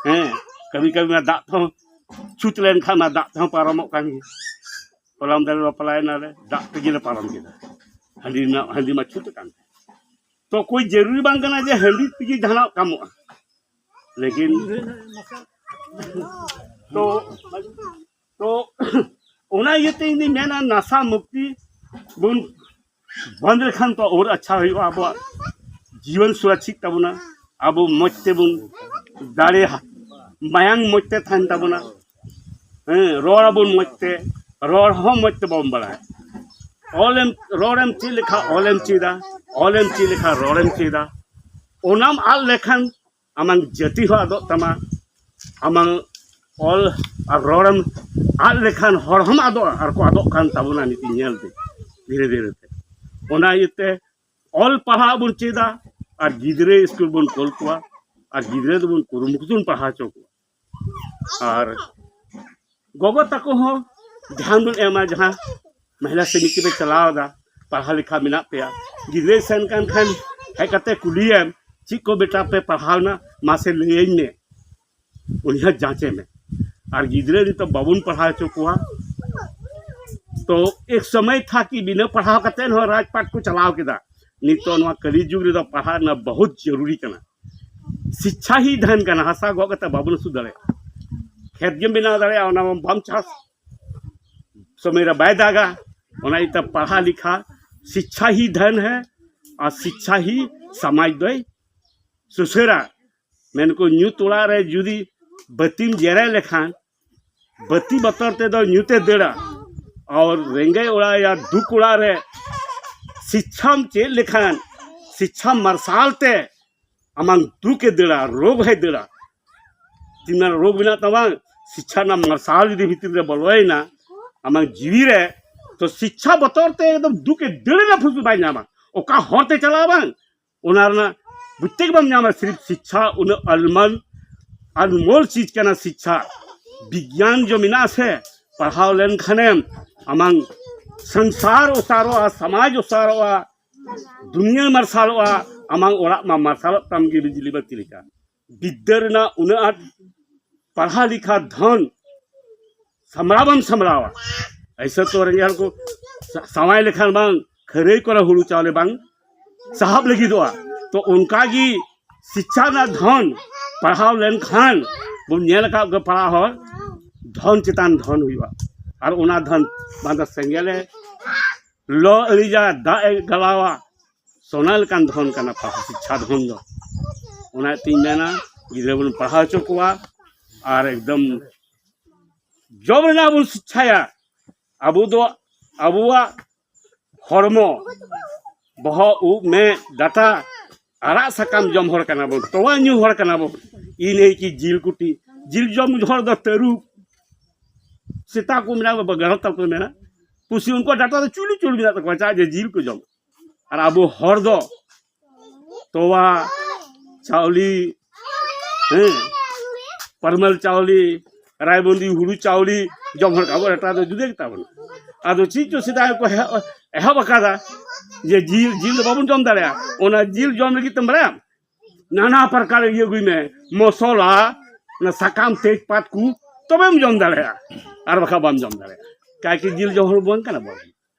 ᱦᱮᱸ, ᱠᱟᱹᱢᱤ ᱠᱟᱹᱢᱤ ᱢᱟ ᱫᱟᱜ ᱛᱮᱦᱚᱸ ᱪᱷᱩᱛ ᱞᱮᱱᱠᱷᱟᱱ ᱢᱟ ᱫᱟᱜ ᱛᱮᱦᱚᱸ ᱯᱟᱨᱚᱢᱚᱜ ᱠᱟᱱ ᱜᱮᱭᱟ᱾ ᱦᱚᱞᱟᱢ ᱫᱟᱨᱮ ᱵᱟᱯᱞᱟᱭᱮᱱᱟ ᱞᱮ, ᱫᱟᱜ ᱛᱮᱜᱮ ᱞᱮ ᱯᱟᱨᱚᱢ ᱠᱮᱫᱟ᱾ ᱦᱟᱺᱰᱤ ᱨᱮᱱᱟᱜ, ᱦᱟᱺᱰᱤ ᱢᱟ ᱪᱷᱩᱛ ᱟᱠᱟᱱ᱾ ᱛᱚ ᱠᱳᱭ ᱡᱟᱹᱨᱩᱨᱤ ᱵᱟᱝ ᱠᱟᱱᱟ ᱡᱮ ᱦᱟᱺᱰᱤ ᱛᱮᱜᱮ ᱡᱟᱦᱟᱱᱟᱜ ᱠᱟᱢᱚᱜᱼᱟ᱾ ᱞᱮᱠᱤᱱ ᱛᱚ, ᱛᱚ ᱚᱱᱟ ᱤᱭᱟᱹᱛᱮ ᱤᱧ ᱫᱩᱧ ᱢᱮᱱᱟ, ᱱᱟᱥᱟ ᱢᱩᱠᱛᱤ ᱵᱚᱱ ᱵᱚᱱᱫ ᱞᱮᱠᱷᱟᱱ ᱛᱚ ᱟᱨ ᱟᱪᱪᱷᱟ ᱦᱩᱭᱩᱜᱼᱟ, ᱟᱵᱚᱣᱟᱜ ᱡᱤᱭᱚᱱ ᱥᱩᱨᱚᱠᱪᱷᱤᱛ ᱛᱟᱵᱚᱱᱟ, ᱟᱵᱚ ᱢᱚᱡᱽ ᱛᱮᱵᱚᱱ ᱫᱟᱲᱮᱭᱟᱜᱼᱟ, ᱢᱟᱭᱟᱝ ᱢᱚᱡᱽ ᱛᱮ ᱛᱟᱦᱮᱱ ᱛᱟᱵᱚᱱᱟ᱾ ᱦᱮᱸ, ᱨᱚᱲ ᱟᱵᱚᱱ ᱢᱚᱡᱽ ᱛᱮ, ᱨᱚᱲ ᱦᱚᱸ ᱢᱚᱡᱽ ᱛᱮ ᱵᱟᱵᱚᱱ ᱵᱟᱲᱟᱭᱟ᱾ ᱚᱞᱮᱢ, ᱨᱚᱲᱮᱢ ᱪᱮᱫ ᱞᱮᱠᱷᱟᱱ ᱚᱞᱮᱢ ᱪᱮᱫᱟ, ᱚᱞᱮᱢ ᱪᱮᱫ ᱞᱮᱠᱷᱟᱱ ᱨᱚᱲᱮᱢ ᱪᱮᱫᱟ᱾ ᱚᱱᱟᱢ ᱟᱫ ᱞᱮᱠᱷᱟᱱ ᱟᱢᱟᱝ ᱡᱟᱹᱛᱤ ᱦᱚᱸ ᱟᱫᱚᱜ ᱛᱟᱢᱟ, ᱟᱢᱟᱝ ᱚᱞ ᱟᱨ ᱨᱚᱲᱮᱢ ᱟᱫ ᱞᱮᱠᱷᱟᱱ ᱦᱚᱲ ᱦᱚᱸᱢ ᱟᱫᱚᱜᱼᱟ, ᱟᱨ ᱠᱚ ᱟᱫᱚᱜ ᱠᱟᱱ ᱛᱟᱵᱚᱱᱟ ᱱᱤᱛᱤᱧ ᱧᱮᱞ ᱫᱟᱹᱧ ᱫᱷᱤᱨᱮ ᱫᱷᱤᱨᱮ ᱛᱮ᱾ ᱚᱱᱟ ᱤᱭᱟᱹᱛᱮ ᱚᱞ ᱯᱟᱲᱦᱟᱣ ᱵᱚᱱ ᱪᱮᱫᱟ, ᱟᱨ ᱜᱤᱫᱽᱨᱟᱹ ᱥᱠᱩᱞ ᱵᱚᱱ ᱠᱳᱞ ᱠᱚᱣᱟ, ᱟᱨ ᱜᱤᱫᱽᱨᱟᱹ ᱫᱚᱵᱚᱱ ᱠᱩᱨᱩᱢᱩᱴᱩ ᱵᱚᱱ ᱯᱟᱲᱦᱟᱣ ᱦᱚᱪᱚ ᱠᱚᱣᱟ᱾ ᱟᱨ ᱜᱚᱜᱚ ᱛᱟᱠᱚ ᱦᱚᱸ ᱫᱷᱮᱭᱟᱱ ᱵᱚᱱ ᱮᱢᱟ, ᱡᱟᱦᱟᱸ ᱢᱚᱦᱤᱞᱟ ᱥᱚᱢᱤᱛᱤ ᱯᱮ ᱪᱟᱞᱟᱣ ᱮᱫᱟ, ᱯᱟᱲᱦᱟᱣ ᱞᱮᱠᱷᱟ ᱢᱮᱱᱟᱜ ᱯᱮᱭᱟ, ᱜᱤᱫᱽᱨᱟᱹᱭ ᱥᱮᱱ ᱠᱟᱱ ᱠᱷᱟᱱ ᱦᱮᱡ ᱠᱟᱛᱮ ᱠᱩᱞᱤᱭᱮᱢ, "ᱪᱮᱫ ᱠᱚ ᱵᱮᱴᱟ ᱯᱮ ᱯᱟᱲᱦᱟᱣ ᱮᱱᱟ, ᱢᱟᱥᱮ ᱞᱟᱹᱭᱟᱹᱧ ᱢᱮ", ᱩᱱᱤ ᱦᱚᱸ ᱡᱟᱸᱪᱮ ᱢᱮ᱾ ᱟᱨ ᱜᱤᱫᱽᱨᱟᱹ ᱱᱤᱛᱚᱜ ᱵᱟᱵᱚᱱ ᱯᱟᱲᱦᱟᱣ ᱦᱚᱪᱚ ᱠᱚᱣᱟ, ᱛᱚ ᱮᱠ ᱥᱚᱢᱚᱭ ᱛᱷᱟ ᱠᱤ ᱵᱤᱱᱟᱹ ᱯᱟᱲᱦᱟᱣ ᱠᱟᱛᱮ ᱦᱚᱸ ᱨᱟᱡᱽᱯᱟᱴ ᱠᱚ ᱪᱟᱞᱟᱣ ᱠᱮᱫᱟ᱾ ᱱᱤᱛᱚᱜ ᱱᱚᱣᱟ ᱠᱟᱹᱞᱤ ᱡᱩᱜᱽ ᱨᱮᱫᱚ ᱯᱟᱲᱦᱟᱜ ᱨᱮᱱᱟᱜ ᱵᱚᱦᱩᱛ ᱡᱟᱹᱨᱩᱨᱤ ᱠᱟᱱᱟ᱾ ᱥᱤᱪᱪᱷᱟ ᱦᱤ ᱫᱷᱟᱱ ᱠᱟᱱᱟ᱾ ᱦᱟᱥᱟ ᱜᱚᱜ ᱠᱟᱛᱮ ᱵᱟᱵᱚᱱ ᱟᱹᱥᱩᱞ ᱫᱟᱲᱮᱭᱟᱜᱼᱟ, ᱠᱷᱮᱛ ᱜᱮᱢ ᱵᱮᱱᱟᱣ ᱫᱟᱲᱮᱭᱟᱜᱼᱟ, ᱚᱱᱟ ᱢᱟ ᱵᱟᱢ ᱪᱟᱥ, ᱥᱚᱢᱚᱭ ᱨᱮ ᱵᱟᱭ ᱫᱟᱜᱟ᱾ ᱚᱱᱟ ᱤᱭᱟᱹᱛᱮ ᱯᱟᱲᱦᱟᱣ ᱞᱮᱠᱷᱟ, ᱥᱤᱪᱪᱷᱟ ᱦᱤ ᱫᱷᱟᱱ ᱦᱮ ᱟᱨ ᱥᱤᱪᱪᱷᱟ ᱦᱤ ᱥᱚᱢᱟᱡᱽ ᱫᱚᱭ ᱥᱩᱥᱟᱹᱨᱟ᱾ ᱢᱮᱱᱠᱚ ᱧᱩᱛ ᱚᱲᱟᱜ ᱨᱮ ᱡᱩᱫᱤ ᱵᱟᱹᱛᱤᱢ ᱡᱮᱨᱮᱫ ᱞᱮᱠᱷᱟᱱ, ᱵᱟᱹᱛᱤ ᱵᱚᱛᱚᱨ ᱛᱮᱫᱚ ᱧᱩᱛᱮ ᱫᱟᱹᱲᱟ᱾ ᱟᱨ ᱨᱮᱸᱜᱮᱡ ᱚᱲᱟᱜ ᱭᱟ ᱫᱩᱠ ᱚᱲᱟᱜ ᱨᱮ ᱥᱤᱪᱪᱷᱟᱢ ᱪᱮᱫ ᱞᱮᱠᱷᱟᱱ, ᱥᱤᱪᱪᱷᱟ ᱢᱟᱨᱥᱟᱞ ᱛᱮ ᱟᱢᱟᱝ ᱫᱩᱠᱮ ᱫᱟᱹᱲᱟ, ᱨᱳᱜᱽ ᱦᱚᱸᱭ ᱫᱟᱹᱲᱟ᱾ ᱛᱤᱱᱟᱹᱜ ᱨᱳᱜᱽ ᱢᱮᱱᱟᱜ ᱛᱟᱢᱟ, ᱥᱤᱪᱪᱷᱟ ᱨᱮᱱᱟᱜ ᱢᱟᱨᱥᱟᱞ ᱡᱩᱫᱤ ᱵᱷᱤᱛᱤᱨ ᱨᱮ ᱵᱚᱞᱚᱭᱮᱱᱟ ᱟᱢᱟᱝ ᱡᱤᱣᱤ ᱨᱮ, ᱛᱚ ᱥᱤᱪᱪᱷᱟ ᱵᱚᱛᱚᱨ ᱛᱮ ᱮᱠᱫᱚᱢ ᱫᱩᱠᱮ ᱫᱟᱹᱲ ᱨᱮᱱᱟᱜ ᱯᱷᱩᱨᱥᱚᱛ ᱵᱟᱭ ᱧᱟᱢᱟ᱾ ᱚᱠᱟ ᱦᱚᱨ ᱛᱮ ᱪᱟᱞᱟᱜᱼᱟ ᱵᱟᱝ, ᱚᱱᱟ ᱨᱮᱱᱟᱜ ᱵᱩᱡᱽ ᱛᱮᱜᱮ ᱵᱟᱢ ᱧᱟᱢᱟ᱾ ᱥᱤᱨᱤᱯ ᱥᱤᱪᱪᱷᱟ ᱩᱱᱟᱹᱜ ᱟᱞᱢᱟᱞ ᱟᱱᱢᱳᱞ ᱪᱤᱡᱽ ᱠᱟᱱᱟ᱾ ᱥᱤᱪᱪᱷᱟ ᱵᱤᱜᱽᱭᱟᱱ ᱡᱚ ᱢᱮᱱᱟᱜᱼᱟ ᱥᱮ, ᱯᱟᱲᱦᱟᱣ ᱞᱮᱱᱠᱷᱟᱱᱮᱢ ᱟᱢᱟᱝ ᱥᱚᱝᱥᱟᱨ ᱚᱥᱟᱨᱚᱜᱼᱟ, ᱥᱚᱢᱟᱡᱽ ᱚᱥᱟᱨᱚᱜᱼᱟ, ᱫᱩᱱᱤᱭᱟᱹ ᱢᱟᱨᱥᱟᱞᱚᱜᱼᱟ, ᱟᱢᱟᱝ ᱚᱲᱟᱜ ᱢᱟ ᱢᱟᱨᱥᱟᱞᱚᱜ ᱛᱟᱢ ᱜᱮ ᱵᱤᱡᱽᱞᱤ ᱵᱟᱹᱛᱤ ᱞᱮᱠᱟ᱾ ᱵᱤᱫᱽᱫᱟᱹ ᱨᱮᱱᱟᱜ ᱩᱱᱟᱹᱜ ᱟᱸᱴ ᱯᱟᱲᱦᱟᱣ ᱞᱮᱠᱷᱟ ᱫᱷᱚᱱ ᱥᱟᱢᱵᱲᱟᱣ ᱵᱟᱢ ᱥᱟᱢᱵᱲᱟᱣᱟ᱾ ᱮᱭᱥᱮ ᱛᱚ ᱨᱮᱸᱜᱮᱡ ᱦᱚᱲ ᱠᱚ ᱥᱟ-, ᱥᱟᱶᱟᱭ ᱞᱮᱠᱷᱟᱱ ᱵᱟᱝ ᱠᱷᱟᱹᱨᱟᱹᱭ ᱠᱚᱨᱮ ᱦᱩᱲᱩ ᱪᱟᱣᱞᱮ ᱵᱟᱝ ᱥᱟᱦᱟᱵ ᱞᱟᱹᱜᱤᱫᱚᱜᱼᱟ᱾ ᱛᱚ ᱚᱱᱠᱟ ᱜᱮ ᱥᱤᱪᱪᱷᱟ ᱨᱮᱱᱟᱜ ᱫᱷᱚᱱ, ᱯᱟᱲᱦᱟᱣ ᱞᱮᱱᱠᱷᱟᱱ ᱵᱚᱱ ᱧᱮᱞ ᱟᱠᱟᱫ ᱜᱮ ᱯᱟᱲᱦᱟᱣ ᱦᱚᱲ, ᱫᱷᱚᱱ ᱪᱮᱛᱟᱱ ᱫᱷᱚᱱ ᱦᱩᱭᱩᱜᱼᱟ᱾ ᱟᱨ ᱚᱱᱟ ᱫᱷᱚᱱ ᱵᱟᱝ ᱫᱚ ᱥᱮᱸᱜᱮᱞᱮ ᱞᱚ ᱟᱹᱲᱤᱡᱟ, ᱫᱟᱜ ᱮ ᱜᱟᱞᱟᱣᱟ, ᱥᱚᱱᱟ ᱞᱮᱠᱟᱱ ᱫᱷᱚᱱ ᱠᱟᱱᱟ ᱯᱟᱲᱦᱟᱣ, ᱥᱤᱪᱪᱷᱟ ᱫᱷᱚᱱ ᱫᱚ᱾ ᱚᱱᱟ ᱛᱤᱧ ᱢᱮᱱᱟ, ᱜᱤᱫᱽᱨᱟᱹ ᱵᱚᱱ ᱯᱟᱲᱦᱟᱣ ᱦᱚᱪᱚ ᱠᱚᱣᱟ ᱟᱨ ᱮᱠᱫᱚᱢ ᱡᱚᱢ ᱨᱮᱱᱟᱜ ᱵᱚᱱ ᱥᱤᱪᱪᱷᱟᱭᱟ᱾ ᱟᱵᱚ ᱫᱚ ᱟᱵᱚᱣᱟᱜ ᱦᱚᱲᱢᱚ, ᱵᱚᱦᱚᱜ, ᱩᱵ, ᱢᱮᱫ, ᱰᱟᱴᱟ, ᱟᱲᱟᱜ ᱥᱟᱠᱟᱢ ᱡᱚᱢ ᱦᱚᱲ ᱠᱟᱱᱟ ᱵᱚᱱ, ᱛᱚᱣᱟ ᱧᱩ ᱦᱚᱲ ᱠᱟᱱᱟ ᱵᱚᱱ᱾ ᱤᱱᱟᱹ ᱠᱤ ᱡᱤᱞ ᱠᱩᱴᱤ, ᱡᱤᱞ ᱡᱚᱢ ᱦᱚᱲ ᱫᱚ ᱛᱟᱹᱨᱩᱵ, ᱥᱮᱛᱟ ᱠᱚ ᱢᱮᱱᱟᱜ ᱠᱚᱣᱟ, ᱜᱟᱨᱚ ᱛᱟᱞ ᱠᱚ ᱢᱮᱱᱟ, ᱯᱩᱥᱤ, ᱩᱱᱠᱩᱣᱟᱜ ᱰᱟᱴᱟ ᱫᱚ ᱪᱩᱞᱩ ᱪᱩᱞᱩ ᱢᱮᱱᱟᱜ ᱛᱟᱠᱚᱣᱟ, ᱪᱟᱜ ᱡᱮ ᱡᱤᱞ ᱠᱚ ᱡᱚᱢ᱾ ᱟᱨ ᱟᱵᱚ ᱦᱚᱲ ᱫᱚ ᱛᱚᱣᱟ, ᱪᱟᱣᱞᱤ, ᱦᱮᱸ, ᱯᱟᱨᱢᱟᱞ ᱪᱟᱣᱞᱤ, ᱨᱟᱭᱵᱚᱱᱫᱤ ᱦᱩᱲᱩ ᱪᱟᱣᱞᱮ ᱡᱚᱢ ᱦᱚᱲ ᱟᱵᱚ ᱮᱴᱟᱜ ᱫᱚ ᱡᱩᱫᱟᱹ ᱜᱮᱛᱟ ᱵᱚᱱᱟ᱾ ᱟᱫᱚ ᱪᱮᱫ ᱪᱚ ᱥᱮᱫᱟᱭ ᱠᱚ ᱮᱦᱚᱵ, ᱮᱦᱚᱵ ᱟᱠᱟᱫᱟ ᱡᱮ ᱡᱤᱞ, ᱡᱤᱞ ᱫᱚ ᱵᱟᱵᱚᱱ ᱡᱚᱢ ᱫᱟᱲᱮᱭᱟᱜᱼᱟ᱾ ᱚᱱᱟ ᱡᱤᱞ ᱡᱚᱢ ᱞᱟᱹᱜᱤᱫ ᱛᱮᱢ ᱵᱟᱲᱟᱭᱟᱢ, ᱱᱟᱱᱟ ᱯᱨᱚᱠᱟᱨ ᱤᱭᱟᱹ ᱟᱹᱜᱩᱭ ᱢᱮ, ᱢᱚᱥᱚᱞᱟ, ᱚᱱᱟ ᱥᱟᱠᱟᱢ, ᱛᱮᱡᱽ ᱯᱟᱛ ᱠᱚ, ᱛᱚᱵᱮᱢ ᱡᱚᱢ ᱫᱟᱲᱮᱭᱟᱜᱼᱟ, ᱟᱨ ᱵᱟᱠᱷᱟᱱ ᱵᱟᱢ ᱡᱚᱢ ᱫᱟᱲᱮᱭᱟᱜᱼᱟ᱾ ᱠᱟᱭᱠᱤ ᱡᱤᱞ ᱡᱚᱢ ᱦᱚᱲ ᱵᱟᱝ ᱠᱟᱱᱟ ᱵᱚᱱ᱾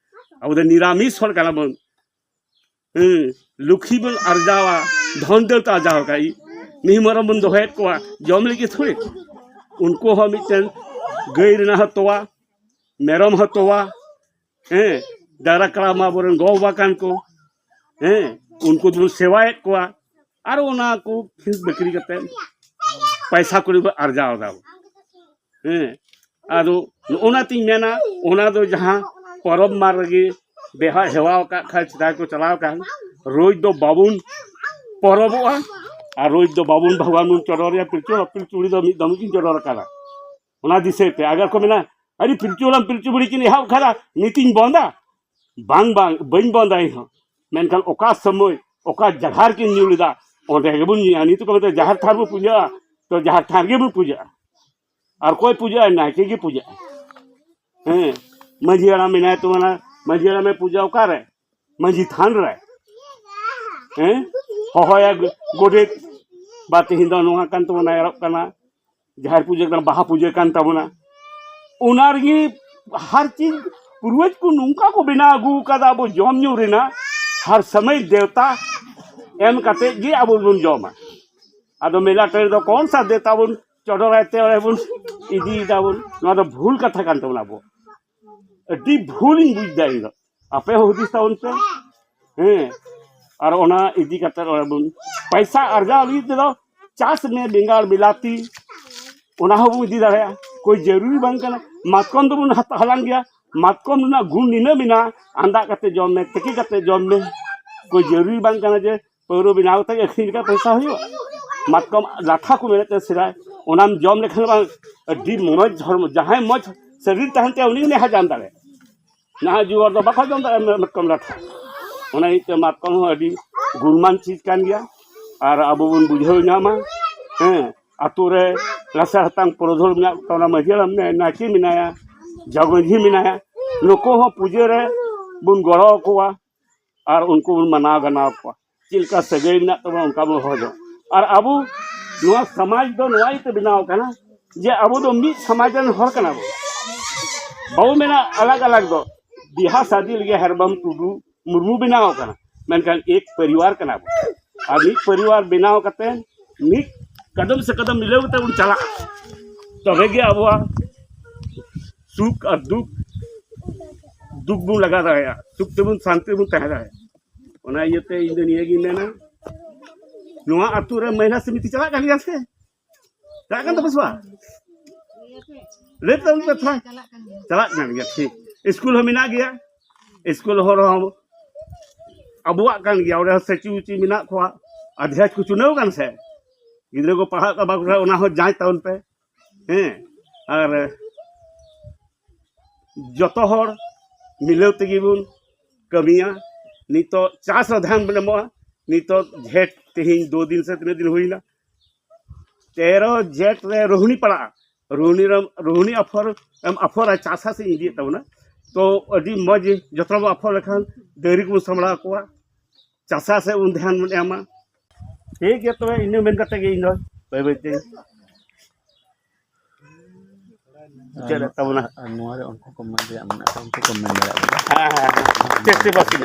ᱟᱵᱚ ᱫᱚ ᱱᱤᱨᱟᱢᱤᱥ ᱦᱚᱲ ᱠᱟᱱᱟ ᱵᱚᱱ᱾ ᱦᱮᱸ, ᱞᱩᱠᱷᱤ ᱵᱚᱱ ᱟᱨᱡᱟᱣᱟ, ᱫᱷᱚᱱ ᱫᱟᱹᱣᱛᱟ ᱟᱨᱡᱟᱣ ᱟᱠᱟᱫ᱾ ᱢᱤᱦᱩ ᱢᱮᱨᱚᱢ ᱵᱚᱱ ᱫᱚᱦᱚᱭᱮᱫ ᱠᱚᱣᱟ ᱡᱚᱢ ᱞᱟᱹᱜᱤᱫ ᱛᱷᱚᱲᱤ᱾ ᱩᱱᱠᱩ ᱦᱚᱸ ᱢᱤᱫᱴᱮᱱ ᱜᱟᱹᱭ ᱨᱮᱱᱟᱜ ᱦᱚᱸ ᱛᱚᱣᱟ, ᱢᱮᱨᱚᱢ ᱦᱚᱸ ᱛᱚᱣᱟ, ᱦᱮᱸ, ᱰᱟᱝᱨᱟ ᱠᱟᱲᱟ ᱢᱟ ᱟᱵᱚᱨᱮᱱ ᱜᱚ ᱵᱟᱵᱟ ᱠᱟᱱ ᱠᱚ, ᱦᱮᱸ, ᱩᱱᱠᱩ ᱫᱚᱵᱚᱱ ᱥᱮᱵᱟᱭᱮᱫ ᱠᱚᱣᱟ᱾ ᱟᱨ ᱚᱱᱟ ᱠᱚ ᱠᱷᱮᱛ ᱵᱟᱹᱠᱨᱤ ᱠᱟᱛᱮ ᱯᱟᱭᱥᱟ ᱠᱩᱲᱤ ᱵᱚᱱ ᱟᱨᱡᱟᱣ ᱮᱫᱟ᱾ ᱦᱮᱸ, ᱟᱫᱚ ᱱᱚᱜᱼᱚ ᱱᱟ ᱛᱤᱧ ᱢᱮᱱᱟ, ᱚᱱᱟ ᱫᱚ ᱡᱟᱦᱟᱸ ᱯᱚᱨᱚᱵᱽ ᱢᱟ ᱨᱮᱜᱮ ᱵᱮᱦᱟ ᱦᱮᱣᱟ ᱟᱠᱟᱫ ᱠᱷᱟᱱ, ᱥᱮᱫᱟᱭ ᱠᱚ ᱪᱟᱞᱟᱣ ᱟᱠᱟᱱ, ᱨᱳᱡᱽ ᱫᱚ ᱵᱟᱵᱚᱱ ᱯᱚᱨᱚᱵᱚᱜᱼᱟ ᱟᱨ ᱨᱳᱡᱽ ᱫᱚ ᱵᱟᱵᱚᱱ ᱵᱷᱟᱜᱽᱣᱟᱱ ᱵᱚᱱ ᱪᱚᱰᱚᱨᱮᱭᱟ᱾ ᱯᱤᱞᱪᱩ ᱦᱟᱲᱟᱢ ᱯᱤᱞᱪᱩ ᱵᱩᱲᱦᱤ ᱫᱚ ᱢᱤᱫ ᱫᱚᱢ ᱜᱮᱠᱤᱱ ᱪᱚᱰᱚᱨ ᱟᱠᱟᱫᱟ, ᱚᱱᱟ ᱫᱤᱥᱟᱹᱭ ᱯᱮ᱾ ᱟᱜᱟᱨ ᱠᱚ ᱢᱮᱱᱟ, "ᱟᱹᱰᱤ ᱯᱤᱞᱪᱩ ᱦᱟᱲᱟᱢ ᱯᱤᱞᱪᱩ ᱵᱩᱲᱦᱤ ᱠᱤᱱ ᱮᱦᱚᱵ ᱠᱟᱫᱟ, ᱱᱤᱛᱤᱧ ᱵᱚᱱᱫᱟ", ᱵᱟᱝ, ᱵᱟᱝ, ᱵᱟᱹᱧ ᱵᱚᱱᱫᱟ ᱤᱧ ᱦᱚᱸ᱾ ᱢᱮᱱᱠᱷᱟᱱ ᱚᱠᱟ ᱥᱚᱢᱚᱭ ᱚᱠᱟ ᱡᱟᱦᱟᱸ ᱨᱮᱠᱤᱱ ᱧᱩ ᱞᱮᱫᱟ, ᱚᱸᱰᱮ ᱜᱮᱵᱚᱱ ᱧᱩᱭᱟ᱾ ᱱᱤᱛᱚᱜ ᱠᱚ ᱢᱮᱛᱟᱜᱼᱟ ᱡᱟᱦᱮᱨ ᱛᱷᱟᱱ ᱵᱚᱱ ᱯᱩᱡᱟᱹᱜᱼᱟ, ᱛᱚ ᱡᱟᱦᱮᱨ ᱛᱷᱟᱱ ᱨᱮᱜᱮ ᱵᱚᱱ ᱯᱩᱡᱟᱹᱜᱼᱟ᱾ ᱟᱨ ᱚᱠᱚᱭ ᱯᱩᱡᱟᱹᱜᱼᱟ? ᱱᱟᱭᱠᱮ ᱜᱮ ᱯᱩᱡᱟᱹᱜᱼᱟ᱾ ᱦᱮᱸ, ᱢᱟᱹᱡᱷᱤ ᱦᱟᱲᱟᱢ ᱢᱮᱱᱟᱭ ᱛᱟᱵᱚᱱᱟ, ᱢᱟᱹᱡᱷᱤ ᱦᱟᱲᱟᱢᱮ ᱯᱩᱡᱟᱹ ᱚᱠᱟᱨᱮ? ᱢᱟᱹᱡᱷᱤ ᱛᱷᱟᱱ ᱨᱮ᱾ ᱦᱮᱸ, ᱦᱚᱦᱚᱭᱟ ᱜᱚᱰᱮᱛ, "ᱵᱟ, ᱛᱮᱦᱮᱧ ᱫᱚ ᱱᱚᱣᱟ ᱠᱟᱱ ᱛᱟᱵᱚᱱᱟ, ᱮᱨᱚᱜ ᱠᱟᱱᱟ, ᱡᱟᱦᱮᱨ ᱯᱩᱡᱟᱹ ᱠᱟᱱᱟ, ᱵᱟᱦᱟ ᱯᱩᱡᱟᱹ ᱠᱟᱱ ᱛᱟᱵᱚᱱᱟ᱾" ᱚᱱᱟ ᱨᱮᱜᱮ ᱦᱟᱨ ᱪᱤᱡᱽ ᱯᱩᱨᱵᱚᱡᱽ ᱠᱚ ᱱᱚᱝᱠᱟ ᱠᱚ ᱵᱮᱱᱟᱣ ᱟᱹᱜᱩ ᱟᱠᱟᱫᱟ, ᱟᱵᱚ ᱡᱚᱢ ᱧᱩ ᱨᱮᱱᱟᱜ ᱦᱟᱨ ᱥᱚᱢᱚᱭ ᱫᱮᱣᱛᱟ ᱮᱢ ᱠᱟᱛᱮ ᱜᱮ ᱟᱵᱚ ᱵᱚᱱ ᱡᱚᱢᱟ᱾ ᱟᱫᱚ ᱢᱮᱞᱟ ᱴᱟᱺᱰᱤ ᱫᱚ ᱠᱚᱱ ᱥᱟ ᱫᱮᱣᱛᱟ ᱵᱚᱱ ᱪᱚᱰᱚᱨᱟᱭ ᱛᱮ ᱚᱸᱰᱮ ᱵᱚᱱ ᱤᱫᱤᱭᱮᱫᱟ ᱵᱚᱱ? ᱱᱚᱣᱟ ᱫᱚ ᱵᱷᱩᱞ ᱠᱟᱛᱷᱟ ᱠᱟᱱ ᱛᱟᱵᱚᱱᱟ᱾ ᱟᱵᱚ ᱟᱹᱰᱤ ᱵᱷᱩᱞᱤᱧ ᱵᱩᱡᱽ ᱮᱫᱟ ᱤᱧ ᱫᱚ᱾ ᱟᱯᱮ ᱦᱚᱸ ᱦᱩᱫᱤᱥ ᱛᱟᱵᱚᱱ ᱯᱮ᱾ ᱦᱮᱸ, ᱟᱨ ᱚᱱᱟ ᱤᱫᱤ ᱠᱟᱛᱮ ᱚᱸᱰᱮ ᱵᱚᱱ ᱯᱚᱭᱥᱟ ᱟᱨᱡᱟᱣ ᱞᱟᱹᱜᱤᱫ ᱛᱮᱫᱚ ᱪᱟᱥ ᱢᱮ ᱵᱮᱸᱜᱟᱲ, ᱵᱤᱞᱟᱹᱛᱤ, ᱚᱱᱟ ᱦᱚᱸᱵᱚᱱ ᱤᱫᱤ ᱫᱟᱲᱮᱭᱟᱜᱼᱟ᱾ ᱠᱳᱭ ᱡᱟᱹᱨᱩᱨᱤ ᱵᱟᱝ ᱠᱟᱱᱟ ᱢᱟᱛᱠᱚᱢ ᱫᱚᱵᱚᱱ ᱦᱟᱛ-, ᱦᱟᱞᱟᱝ ᱜᱮᱭᱟ᱾ ᱢᱟᱛᱠᱚᱢ ᱨᱮᱱᱟᱜ ᱜᱩᱱ ᱱᱤᱱᱟᱹᱜ ᱢᱮᱱᱟᱜᱼᱟ, ᱟᱸᱫᱟᱜ ᱠᱟᱛᱮ ᱡᱚᱢ ᱢᱮ, ᱛᱤᱠᱤ ᱠᱟᱛᱮ ᱡᱚᱢ ᱢᱮ᱾ ᱠᱳᱭ ᱡᱟᱹᱨᱩᱨᱤ ᱵᱟᱝ ᱠᱟᱱᱟ ᱡᱮ ᱯᱟᱹᱣᱨᱟᱹ ᱵᱮᱱᱟᱣ ᱠᱟᱛᱮ ᱟᱹᱠᱷᱨᱤᱧ ᱞᱮᱠᱷᱟᱱ ᱯᱚᱭᱥᱟ ᱦᱩᱭᱩᱜᱼᱟ᱾ ᱢᱟᱛᱠᱚᱢ ᱞᱟᱴᱷᱟ ᱠᱚ ᱢᱮᱱᱮᱫ ᱛᱟᱦᱮᱸ ᱥᱮᱫᱟᱭ, ᱚᱱᱟᱢ ᱡᱚᱢ ᱞᱮᱠᱷᱟᱱ ᱵᱟᱝ ᱟᱹᱰᱤ ᱢᱚᱡᱽ ᱦᱚᱲᱢᱚ, ᱡᱟᱦᱟᱸᱭ ᱢᱚᱡᱽ ᱥᱚᱨᱤᱨ ᱛᱟᱦᱮᱱ ᱛᱟᱭᱟ ᱩᱱᱤ ᱜᱮ ᱦᱟᱡᱟᱢ ᱫᱟᱲᱮᱭᱟᱜᱼᱟ᱾ ᱱᱟᱦᱟᱜ ᱡᱩᱜᱽ ᱦᱚᱲ ᱫᱚ ᱵᱟᱠᱚ ᱡᱚᱢ ᱫᱟᱲᱮᱭᱟᱜᱼᱟ ᱢᱟᱛᱠᱚᱢ ᱞᱟᱴᱷᱟ᱾ ᱚᱱᱟ ᱤᱭᱟᱹᱛᱮ ᱢᱟᱛᱠᱚᱢ ᱦᱚᱸ ᱟᱹᱰᱤ ᱜᱩᱱᱢᱟᱱ ᱪᱤᱡᱽ ᱠᱟᱱ ᱜᱮᱭᱟ᱾ ᱟᱨ ᱟᱵᱚ ᱵᱚᱱ ᱵᱩᱡᱷᱟᱹᱣ ᱧᱟᱢᱟ, ᱦᱮᱸ, ᱟᱛᱳ ᱨᱮ ᱞᱟᱥᱮᱨ ᱦᱟᱛᱟᱝ ᱯᱩᱨᱩᱫᱷᱩᱞ ᱢᱮᱱᱟᱜ ᱠᱚ ᱛᱟᱵᱚᱱᱟ, ᱢᱟᱹᱡᱷᱤ ᱦᱟᱲᱟᱢ ᱢᱮᱱᱟᱭᱟ, ᱱᱟᱭᱠᱮ ᱢᱮᱱᱟᱭᱟ, ᱡᱚᱜᱽ ᱢᱟᱹᱡᱷᱤ ᱢᱮᱱᱟᱭᱟ, ᱱᱩᱠᱩ ᱦᱚᱸ ᱯᱩᱡᱟᱹ ᱨᱮ ᱵᱚᱱ ᱜᱚᱲᱚ ᱟᱠᱚᱣᱟ ᱟᱨ ᱩᱱᱠᱩ ᱵᱚᱱ ᱢᱟᱱᱟᱣ ᱜᱟᱱᱟᱣ ᱠᱚᱣᱟ᱾ ᱪᱮᱫ ᱞᱮᱠᱟ ᱥᱟᱹᱜᱟᱹᱭ ᱢᱮᱱᱟᱜ ᱛᱟᱵᱚᱱᱟ, ᱚᱱᱠᱟ ᱵᱚᱱ ᱦᱚᱦᱚ ᱡᱚᱝ᱾ ᱟᱨ ᱟᱵᱚ ᱱᱚᱣᱟ ᱥᱚᱢᱟᱡᱽ ᱫᱚ ᱱᱚᱣᱟ ᱤᱭᱟᱹᱛᱮ ᱵᱮᱱᱟᱣ ᱠᱟᱱᱟ ᱡᱮ ᱟᱵᱚ ᱫᱚ ᱢᱤᱫ ᱥᱚᱢᱟᱡᱽ ᱨᱮᱱ ᱦᱚᱲ ᱠᱟᱱᱟ ᱵᱚᱱ᱾ ᱵᱟᱵᱚ ᱢᱮᱱᱟ ᱟᱞᱟᱜᱽ ᱟᱞᱟᱜᱽ ᱫᱚ, ᱵᱤᱦᱟ ᱥᱟᱫᱤ ᱞᱟᱹᱜᱤᱫ ᱦᱮᱨᱵᱟᱢ ᱴᱩᱰᱩ ᱢᱩᱨᱢᱩ ᱵᱮᱱᱟᱣ ᱠᱟᱱᱟ, ᱢᱮᱱᱠᱷᱟᱱ ᱮᱠ ᱯᱚᱨᱤᱵᱟᱨ ᱠᱟᱱᱟ ᱵᱚᱱ᱾ ᱟᱨ ᱢᱤᱫ ᱯᱚᱨᱤᱵᱟᱨ ᱵᱮᱱᱟᱣ ᱠᱟᱛᱮ ᱢᱤᱫ ᱠᱟᱫᱚᱢ ᱥᱮ ᱠᱟᱫᱚᱢ ᱢᱤᱞᱟᱹᱣ ᱠᱟᱛᱮ ᱵᱚᱱ ᱪᱟᱞᱟᱜᱼᱟ, ᱛᱚᱵᱮ ᱜᱮ ᱟᱵᱚᱣᱟᱜ ᱥᱩᱠ ᱟᱨ ᱫᱩᱠ, ᱫᱩᱠ ᱵᱚᱱ ᱞᱟᱜᱟ ᱫᱟᱲᱮᱭᱟᱜᱼᱟ, ᱥᱩᱠ ᱛᱮᱵᱚᱱ ᱥᱟᱱᱛᱤ ᱵᱚᱱ ᱛᱟᱦᱮᱸ ᱫᱟᱲᱮᱭᱟᱜᱼᱟ᱾ ᱚᱱᱟ ᱤᱭᱟᱹᱛᱮ ᱤᱧ ᱫᱚ ᱱᱤᱭᱟᱹ ᱜᱤᱧ ᱢᱮᱱᱟ, ᱱᱚᱣᱟ ᱟᱹᱛᱩ ᱨᱮ ᱢᱚᱦᱤᱞᱟ ᱥᱚᱢᱤᱛᱤ ᱪᱟᱞᱟᱜ ᱠᱟᱱ ᱜᱮᱭᱟ ᱥᱮ? ᱪᱟᱞᱟᱜ ᱠᱟᱱ ᱛᱟᱯᱮ ᱥᱮ ᱵᱟᱝ? ᱞᱟᱹᱭ ᱛᱟᱵᱚᱱ ᱯᱮ ᱛᱷᱚᱲᱟ᱾ ᱪᱟᱞᱟᱜ ᱠᱟᱱ ᱜᱮᱭᱟ᱾ ᱪᱟᱞᱟᱜ ᱠᱟᱱ ᱜᱮᱭᱟ, ᱴᱷᱤᱠ᱾ ᱥᱠᱩᱞ ᱦᱚᱸ ᱢᱮᱱᱟᱜ ᱜᱮᱭᱟ, ᱥᱠᱩᱞ ᱦᱚᱸ ᱨᱮᱦᱚᱸ ᱟᱵᱚᱣᱟᱜ ᱠᱟᱱ ᱜᱮᱭᱟ, ᱚᱸᱰᱮ ᱦᱚᱸ ᱥᱮᱪᱤ ᱩᱪᱤ ᱢᱮᱱᱟᱜ ᱠᱚᱣᱟ, ᱟᱫᱷᱭᱟᱪ ᱠᱚ ᱪᱩᱱᱟᱹᱣ ᱠᱟᱱ ᱥᱮ, ᱜᱤᱫᱽᱨᱟᱹ ᱠᱚ ᱯᱟᱲᱦᱟᱜ ᱠᱟᱱᱟ ᱵᱟᱠᱚ ᱯᱟᱲᱦᱟᱜ, ᱚᱱᱟ ᱦᱚᱸ ᱡᱟᱸᱪ ᱛᱟᱵᱚᱱ ᱯᱮ᱾ ᱦᱮᱸ, ᱟᱨ ᱡᱚᱛᱚ ᱦᱚᱲ ᱢᱤᱞᱟᱹᱣ ᱛᱮᱜᱮ ᱵᱚᱱ ᱠᱟᱹᱢᱤᱭᱟ᱾ ᱱᱤᱛᱚᱜ ᱪᱟᱥ ᱨᱮ ᱫᱷᱮᱭᱟᱱ ᱵᱚᱱ ᱮᱢᱚᱜᱼᱟ᱾ ᱱᱤᱛᱚᱜ ᱡᱷᱮᱸᱴ, ᱛᱮᱦᱮᱧ ᱫᱩ ᱫᱤᱱ ᱥᱮ ᱛᱤᱱᱟᱹᱜ ᱫᱤᱱ ᱦᱩᱭᱱᱟ, ᱛᱮᱨᱚ ᱡᱷᱮᱸᱴ ᱨᱮ ᱨᱳᱦᱱᱤ ᱯᱟᱲᱟᱜᱼᱟ᱾ ᱨᱳᱦᱱᱤ ᱨᱮ, ᱨᱳᱦᱱᱤ ᱟᱯᱷᱚᱨ ᱮᱢ ᱟᱯᱷᱚᱨᱟ, ᱪᱟᱥᱟ ᱥᱮ ᱤᱫᱤᱭᱮᱫ ᱛᱟᱵᱚᱱᱟ᱾ ᱛᱚ ᱟᱹᱰᱤ ᱢᱚᱡᱽ ᱡᱚᱛᱚᱱ ᱵᱚᱱ ᱟᱯᱷᱚᱨ ᱞᱮᱠᱷᱟᱱ ᱰᱟᱹᱝᱨᱤ ᱠᱚᱵᱚᱱ ᱥᱟᱢᱵᱲᱟᱣ ᱠᱚᱣᱟ, ᱪᱟᱥᱟ ᱥᱮᱫ ᱵᱚᱱ ᱫᱷᱮᱭᱟᱱ ᱵᱚᱱ ᱮᱢᱟ᱾ ᱴᱷᱤᱠ ᱜᱮᱭᱟ, ᱛᱚᱵᱮ ᱤᱱᱟᱹ ᱢᱮᱱ ᱠᱟᱛᱮ ᱜᱮ ᱤᱧ ᱫᱚ ᱵᱟᱹᱭ ᱵᱟᱹᱭ ᱛᱮ ᱢᱩᱪᱟᱹᱫ ᱮᱫ ᱛᱟᱵᱚᱱᱟ᱾ ᱟᱨ ᱱᱚᱣᱟ ᱨᱮ ᱩᱱᱠᱩ ᱠᱚ ᱢᱮᱱ ᱨᱮᱭᱟᱜ ᱢᱮᱱᱟᱜ ᱠᱷᱟᱱ ᱩᱱᱠᱩ ᱠᱚ ᱢᱮᱱ ᱫᱟᱲᱮᱭᱟᱜᱼᱟ᱾ ᱦᱮᱸ, ᱦᱮᱸ, ᱦᱮᱸ᱾ ᱪᱟᱹᱥᱤᱵᱟᱹᱥᱤ